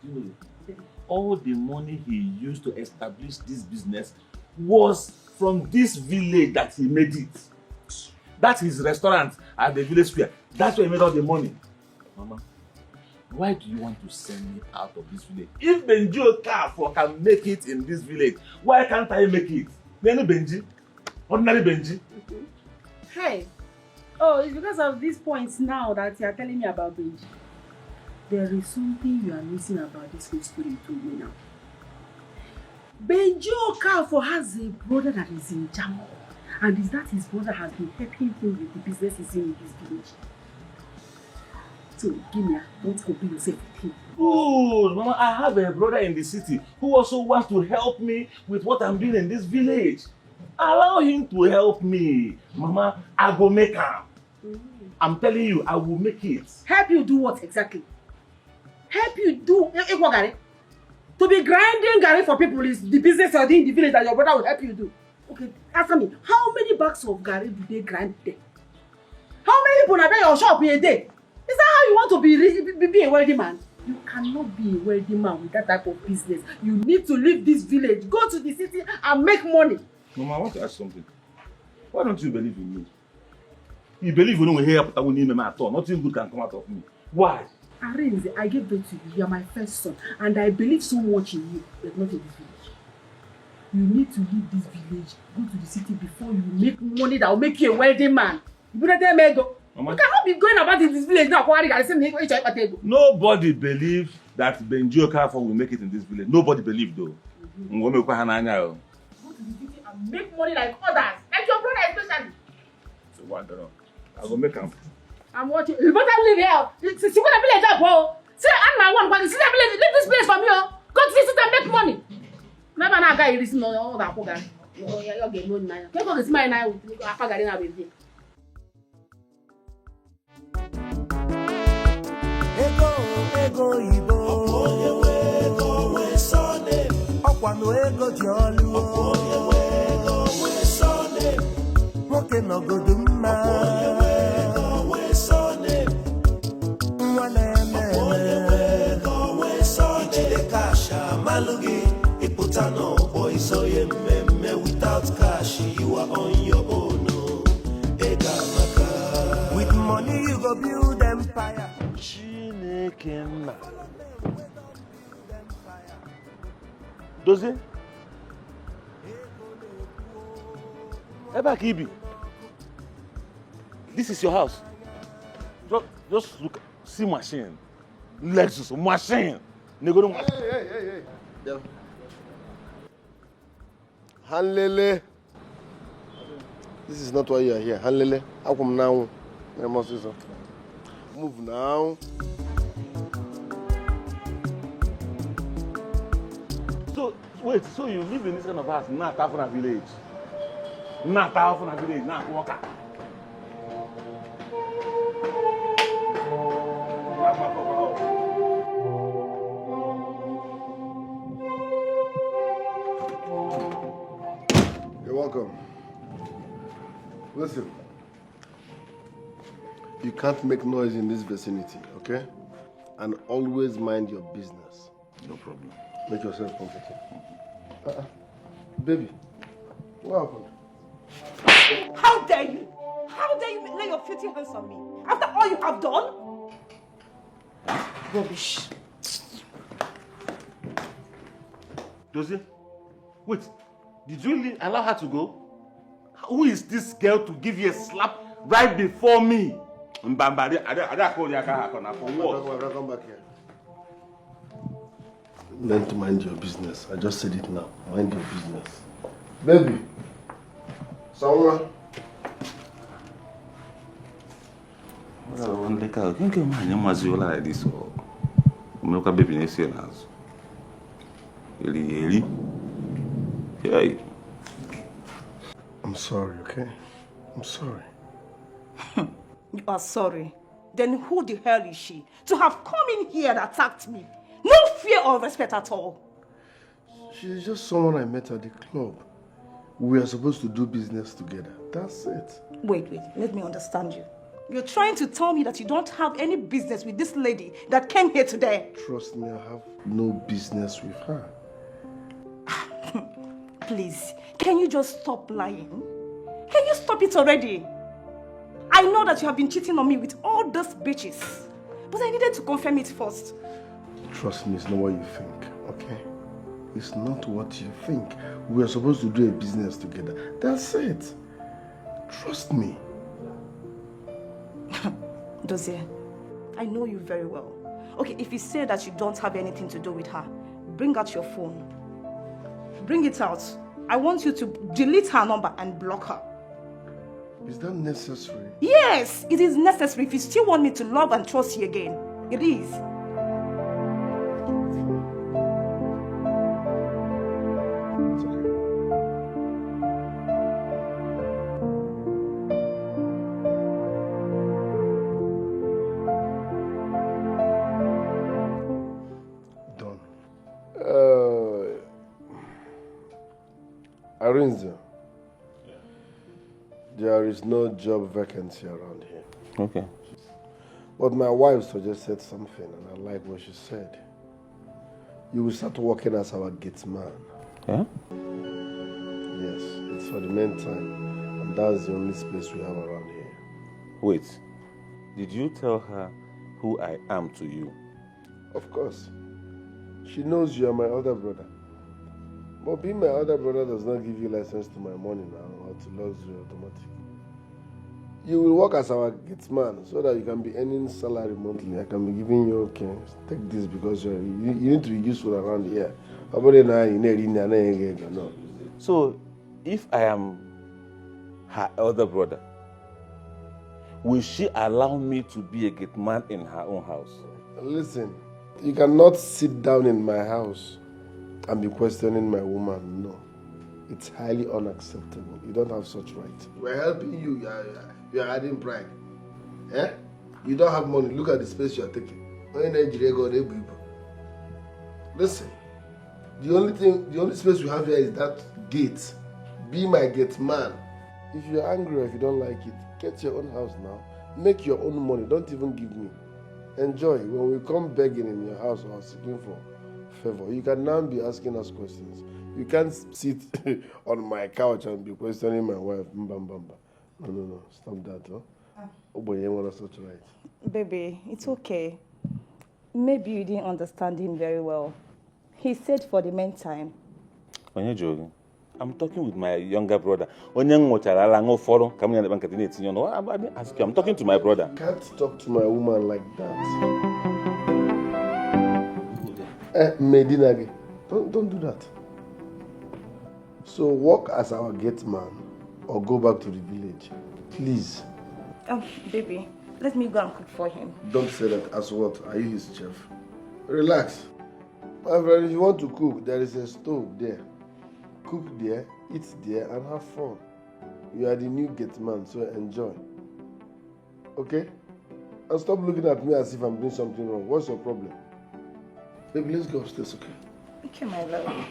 Do you know the thing? All the money he used to establish this business was from this village that he made it. That's his restaurant at the village square. That's where he made all the money. Mama, why do you want to send me out of this village? If Benji Okafor can make it in this village, why can't I make it? Nenu Benji? Ordinary Benji? Hey. Oh, it's because of these points now that you are telling me about Benji. There is something you are missing about this whole story you told me now. Benji Okafor has a brother that is in Germany, and is that his brother has been helping him with the business he's in in this village. So, give me a, don't compare yourself with him. Good, Mama. I have a brother in the city who also wants to help me with what I'm doing in this village. Allow him to help me, Mama. I go make am. I'm telling you, I will make it. Help you do what exactly? Help you do eh, eh, what, Gary? To be grinding Gary for people is the business you're doing in the village that your brother will help you do. Okay, answer me. How many bags of Gary do they grind there? How many people are there your shop a day? Is that how you want to be, re- be, be a wealthy man? You cannot be a wealthy man with that type of business. You need to leave this village, go to the city and make money. Mama, I want to ask something. Why don't you believe in me? You believe you know here, but I won't name at all. Nothing good can come out of me. Why? Arinze, I gave birth to you. You are my first son, and I believe so much in you, but not in this village. You need to leave this village, go to the city before you make money that will make you a wealthy man. You better tell me go. Mama. You cannot be going about in this village now. Quarry, I say, make sure you go. Nobody believe that Benji Okafor will make it in this village. Nobody believe though. Mm-hmm. Go to the city and make money like others, like your brother especially. So what the wrong? I go make am. I'm watching. You better leave here. See, see what the village up, oh. See, and my one, but see the village. Leave this place for me, oh. Go to the city and make money. Remember now, guy, you listen, no, no, that poor guy. Oh, yeah, you get money now. Take all the smile now. Apa gari na baby. Ego, ego, Igbo. Ọkwanụ ego dị ọlụ. Nwoke nọgodu mma. Nwa na-eme eme. Ijide cash amalụ gị. Ịpụta n'ọgbọ izoye mmemme. Without cash, you are on your own. Ego amaka. With money, you go build empire. Chineke nna. Dozie. Ebe a ka ibi. This is your house. Just, just look, see machine. Lexus machine. Negoro. Hey, hey, hey, hey. Yeah. Hanlele. This is not why you are here. Hanlele. Akwụ m n'anwụ. Move now. So, wait, so you live in this kind of house, not Afra village? Not Afra village, not Walker. You're welcome. Listen, you can't make noise in this vicinity, okay? And always mind your business. No problem. Make yourself comfortable. Uh-uh. Baby, what happened? How dare you? How dare you lay your filthy hands on me? After all you have done? Rubbish. Dozie, wait. Did you really allow her to go? Who is this girl to give you a slap right before me? Mbamba, I don't call you for what? Come back here. Learn to mind your business. I just said it now. Mind your business. Baby. Someone. What I want to call? Can you imagine my like this? Or America baby next year now. Eli, Eli. Hey. I'm sorry, okay? I'm sorry. You are sorry. Then who the hell is she to have come in here and attacked me? No fear or respect at all. She's just someone I met at the club. We are supposed to do business together. That's it. Wait, wait. Let me understand you. You're trying to tell me that you don't have any business with this lady that came here today? Trust me, I have no business with her. Please, can you just stop lying? Can you stop it already? I know that you have been cheating on me with all those bitches, but I needed to confirm it first. Trust me, it's not what you think, okay? It's not what you think. We are supposed to do a business together. That's it. Trust me. Dozie, I know you very well. Okay, if you say that you don't have anything to do with her, bring out your phone. Bring it out. I want you to delete her number and block her. Is that necessary? Yes, it is necessary if you still want me to love and trust you again. It is. Done. Uh, Arinze, there is no job vacancy around here. Okay. But my wife suggested something, and I like what she said. You will start working as our gate man. Yeah? Yes, it's for the meantime, and that's the only space we have around here. Wait, did you tell her who I am to you? Of course. She knows you are my elder brother. But being my elder brother does not give you license to my money now or to luxury automatic. You will work as our gate man so that you can be earning salary monthly. I can be giving you, okay, take this because you, you, you need to be useful around here. Ọ bụrụ na ị na-eri nri, anaghị enye gị ego, no. So, if I am her elder brother, will she allow me to be a gate man in her own house? Listen, you cannot sit down in my house and be questioning my woman. No. It's highly unacceptable. You don't have such right. We're helping you. You are, you are adding pride. Eh? You don't have money. Look at the space you are taking. Onye na-ejiri ego na-ebu ibu. Listen, the only thing, the only space we have here is that gate. Be my gate man. If you're angry or if you don't like it, get your own house now. Make your own money. Don't even give me. Enjoy. When we come begging in your house or seeking for favor, you can now be asking us questions. You can't sit on my couch and be questioning my wife. Mba, mba, mba. No, no, no. Stop that. Huh? Ogbenye nwere such right. Baby, it's okay. Maybe you didn't understand him very well. He said for the meantime. Onye jụrụ gị? I'm talking with my younger brother. Onye m ṅụchara ala ṅụ fọrọ ka m ya na-ekpe nkata na-etinye ọnụ. I, I didn't ask you. I'm talking to my brother. Can't talk to my woman like that. Eh, Medinage, don't, don't do that. So work as our gate man or go back to the village, please. Oh, baby, let me go and cook for him. Don't say that. As what? Are you his chef? Relax. My friend, if you want to cook, there is a stove there. Cook there, eat there, and have fun. You are the new gate man, so enjoy. Okay? And stop looking at me as if I'm doing something wrong. What's your problem? Baby, let's go upstairs, okay? Okay, my love.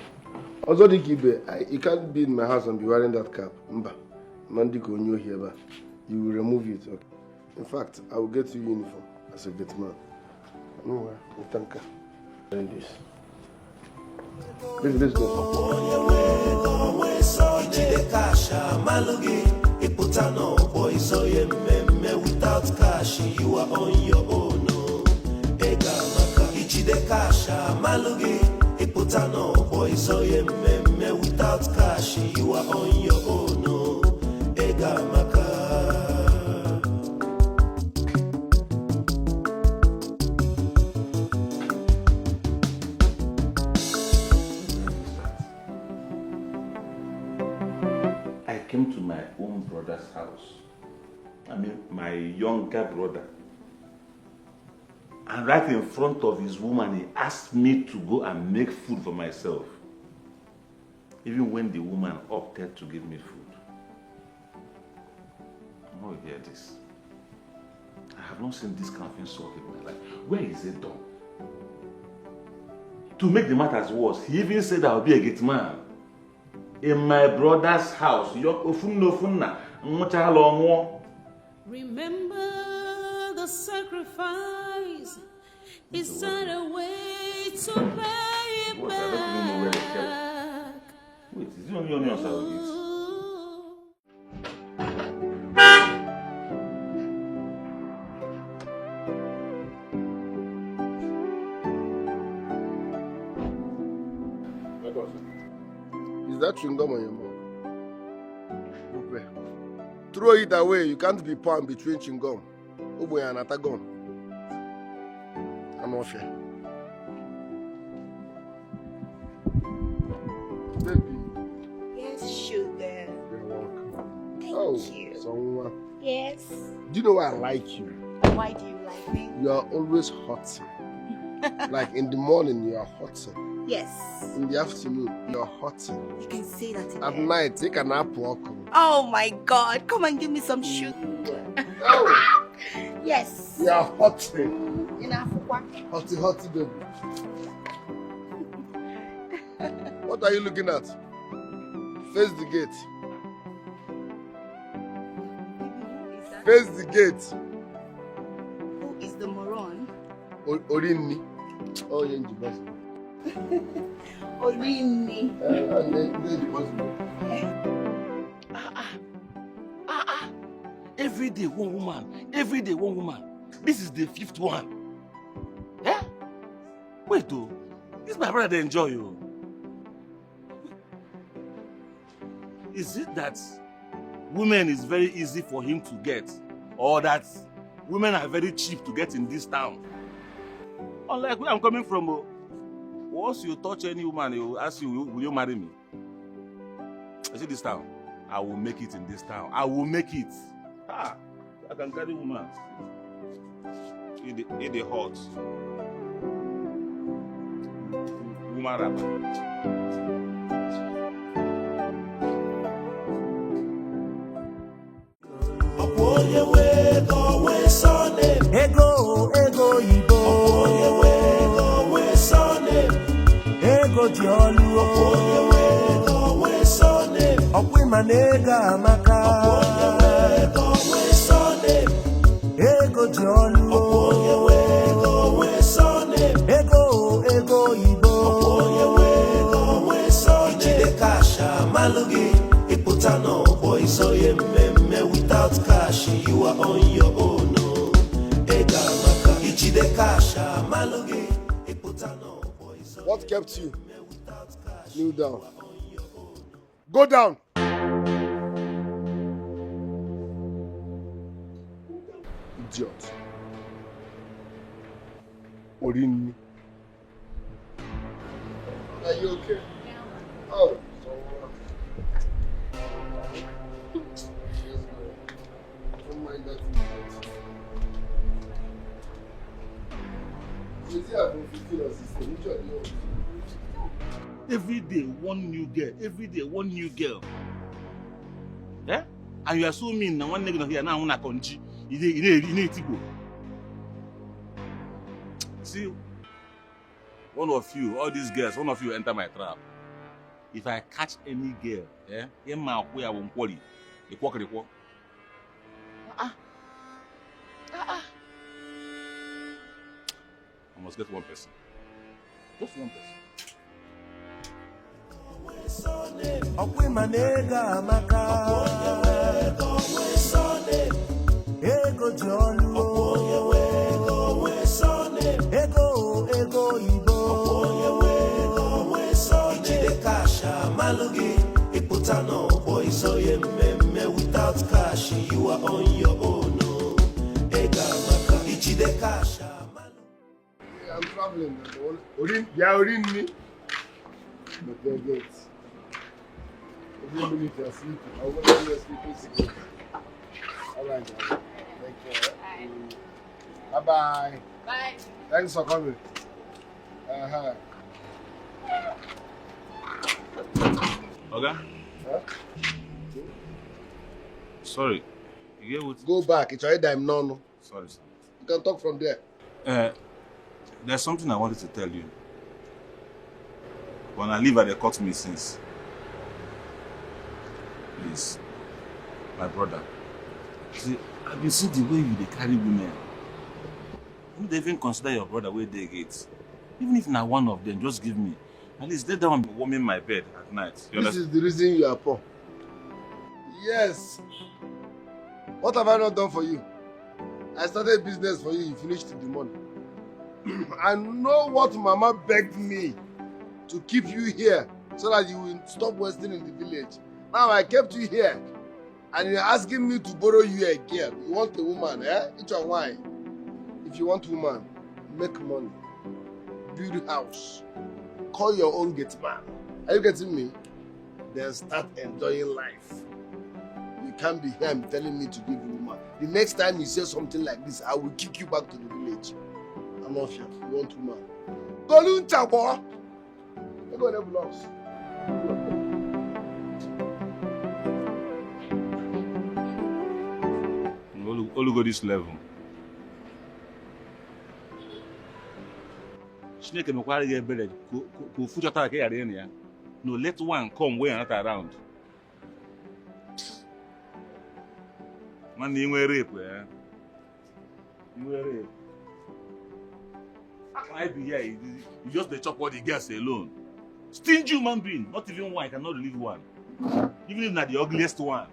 Also, Dikibe, I, you can't be in my house and be wearing that cap. Mba, Mandiko, you here, but you will remove it, okay? In fact, I will get you uniform as a gate man. No, uh, thank you. This. Baby, let's go. Ijide cash, amalụ gị, ịpụta n'ọgbọ izoye mmemme. Without cash, you are on your own. Oh. Ego amaka. Ijide cash, amalụ gị, ịpụta n'ọgbọ izoye mmemme. Without cash, you are on your own. Oh. Ego amaka. I came to my own brother's house. I mean, my younger brother. And right in front of his woman, he asked me to go and make food for myself. Even when the woman opted to give me food. Oh, hear this. I have not seen this kind of insult in my life. Where is it done? To make the matters worse, he even said I'll be a gate man. In my brother's house, your ofunna ofunna, nwụchala ọnwụọ. Remember the sacrifice. Is that a way to pay it back? Wait, is it only onions I will eat? Is that chewing gum on your mouth? Throw it away. You can't be poor and be chewing chewing gum. Ogbenye anata gum. Anụ ọfịa. Baby. Yes, sugar. You're welcome. Thank Oh, you. Someone. Yes. Do you know why I like you? Why do you like me? You are always hot. Like in the morning, you are hot. Yes. In the afternoon, you are hot. You can say that At again. Night, you can apple ọkụ. Oh my God! Come and give me some sugar. Oh, Yes. you are hot. Ị na-afụkwa? Hot, hot, baby. What are you looking at? Face the gate. Who is that? Face the gate. Who is the moron? O- Orinni. Oh, yeah, you must. Orinni. Uh, and then, then the possible. Ah, ah. Ah, ah. Every day one woman. Every day one woman. This is the fifth one. Eh? Wait, oh. This my brother dey enjoy you. Is it that women is very easy for him to get, or that women are very cheap to get in this town? Unlike where I'm coming from, oh, once you touch any woman, he will ask you, "Will you marry me?" I see this town. I will make it in this town. I will make it. Ah, I can carry woman. It dey, it dey hot. Woman rapper. Ọkwa onye nwe ego nwe surname. Ego, ego oyibo. Ọkwa onye nwe ego nwe surname. Ego ji ọlụ. Ọkwa onye nwe ego nwe surname. Ọkwa ịma na ego amaka. Ọkwa onye nwe ego nwe surname. Ego ji ọlụ. Ọkwa onye nwe ego nwe surname. Ego, ego oyibo. Ọkwa onye nwe ego nwe surname. Ijide cash amalụ gị. Ịpụta n'ọgbọ izoye mmemme. Without cash, you are on your own. Oh. Ego amaka. Ijide cash amalụ gị. Ịpụta n'ọgbọ izoye What kept you? Kneel down. Go down. Idiot. Orinni. Are you okay? Oh, so don't mind that idiot. Is it about fifteen or sixteen? Which one do you want? Every day one new girl. Every day one new girl. Eh? And you are so mean. Na one nigga here now, una konji. You dey, you dey, you dey tigo. See, one of you, all these girls, one of you enter my trap. If I catch any girl, eh, in my way, I won't call you. You walk, you walk. Ah, ah. Ah, ah. I must get one person. Just one person. Ọkwa ịma na ego amaka. Ego ji ọlụ. Ego, ego oyibo. Ijide cash amalụ gị. Ịpụta n'ọgbọ izoye mmemme. Without cash, you are on your own. Oh. Ego amaka. Ijide cash amalụ. I'm traveling. Orin, yeah, Orinni. But they're good. Every minute you're sleeping. I will not be sleeping sick. All right, guys. Thank you. Bye bye. Bye. Thanks for coming. Uh-huh. Okay. Huh? Sorry. You get what? Go back. It's already time. No, no. Sorry, sir. You can talk from there. Uh, there's something I wanted to tell you. But I leave, they cut me since. Please, my brother. See, I been see the way you dey carry women. You don't even consider your brother where they get. Even if na one of them, just give me. At least let that one be warming my bed at night. You This understand? Is the reason you are poor. Yes. What have I not done for you? I started business for you, you finished the money. I know what Mama begged me to keep you here so that you will stop wasting in the village. Now I kept you here and you're asking me to borrow you a girl. You want a woman, eh? It's your wine. If you want woman, make money, build house, call your own gate man. Are you getting me? Then start enjoying life. You can't be here and telling me to give you woman. The next time you say something like this, I will kick you back to the village. I'm off here. You want woman? Golun Chabo. You go to blocks. Olu, Olu go this level. Chineke mekwara gị ebere ka o- ka- ka ofu chọta ka ị ghara ịnụ ya. No, let one come where you're not around. Nwanne, ị nwere rape, eh? Ị nwere rape. How can I be here? You, you just dey chop all the girls alone. Stingy human being, not even one, I cannot relieve one. Even if na the ugliest one.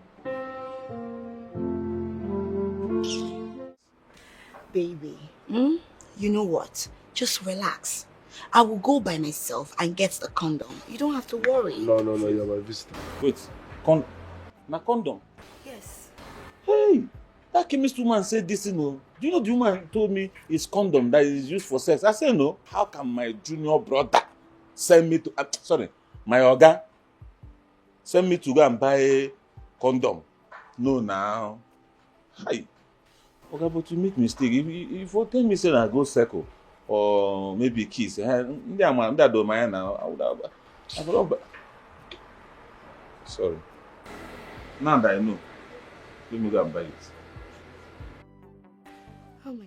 Baby, hmm? You know what? Just relax. I will go by myself and get the condom. You don't have to worry. No, no, no, you're my visitor. Wait, con na condom? Yes. Hey, that chemist woman said this thing o. Do you know the woman told me it's condom that is used for sex? I said no. How can my junior brother send me to, uh, sorry, my oga send me to go and buy condom? No now. Hi. Oga, but you make mistake. If you if you tell me say na go circle or maybe kiss, eh, ndị ama ndị adoma ya na I would have I would have sorry. Now that I know, let me go and buy it. Oh my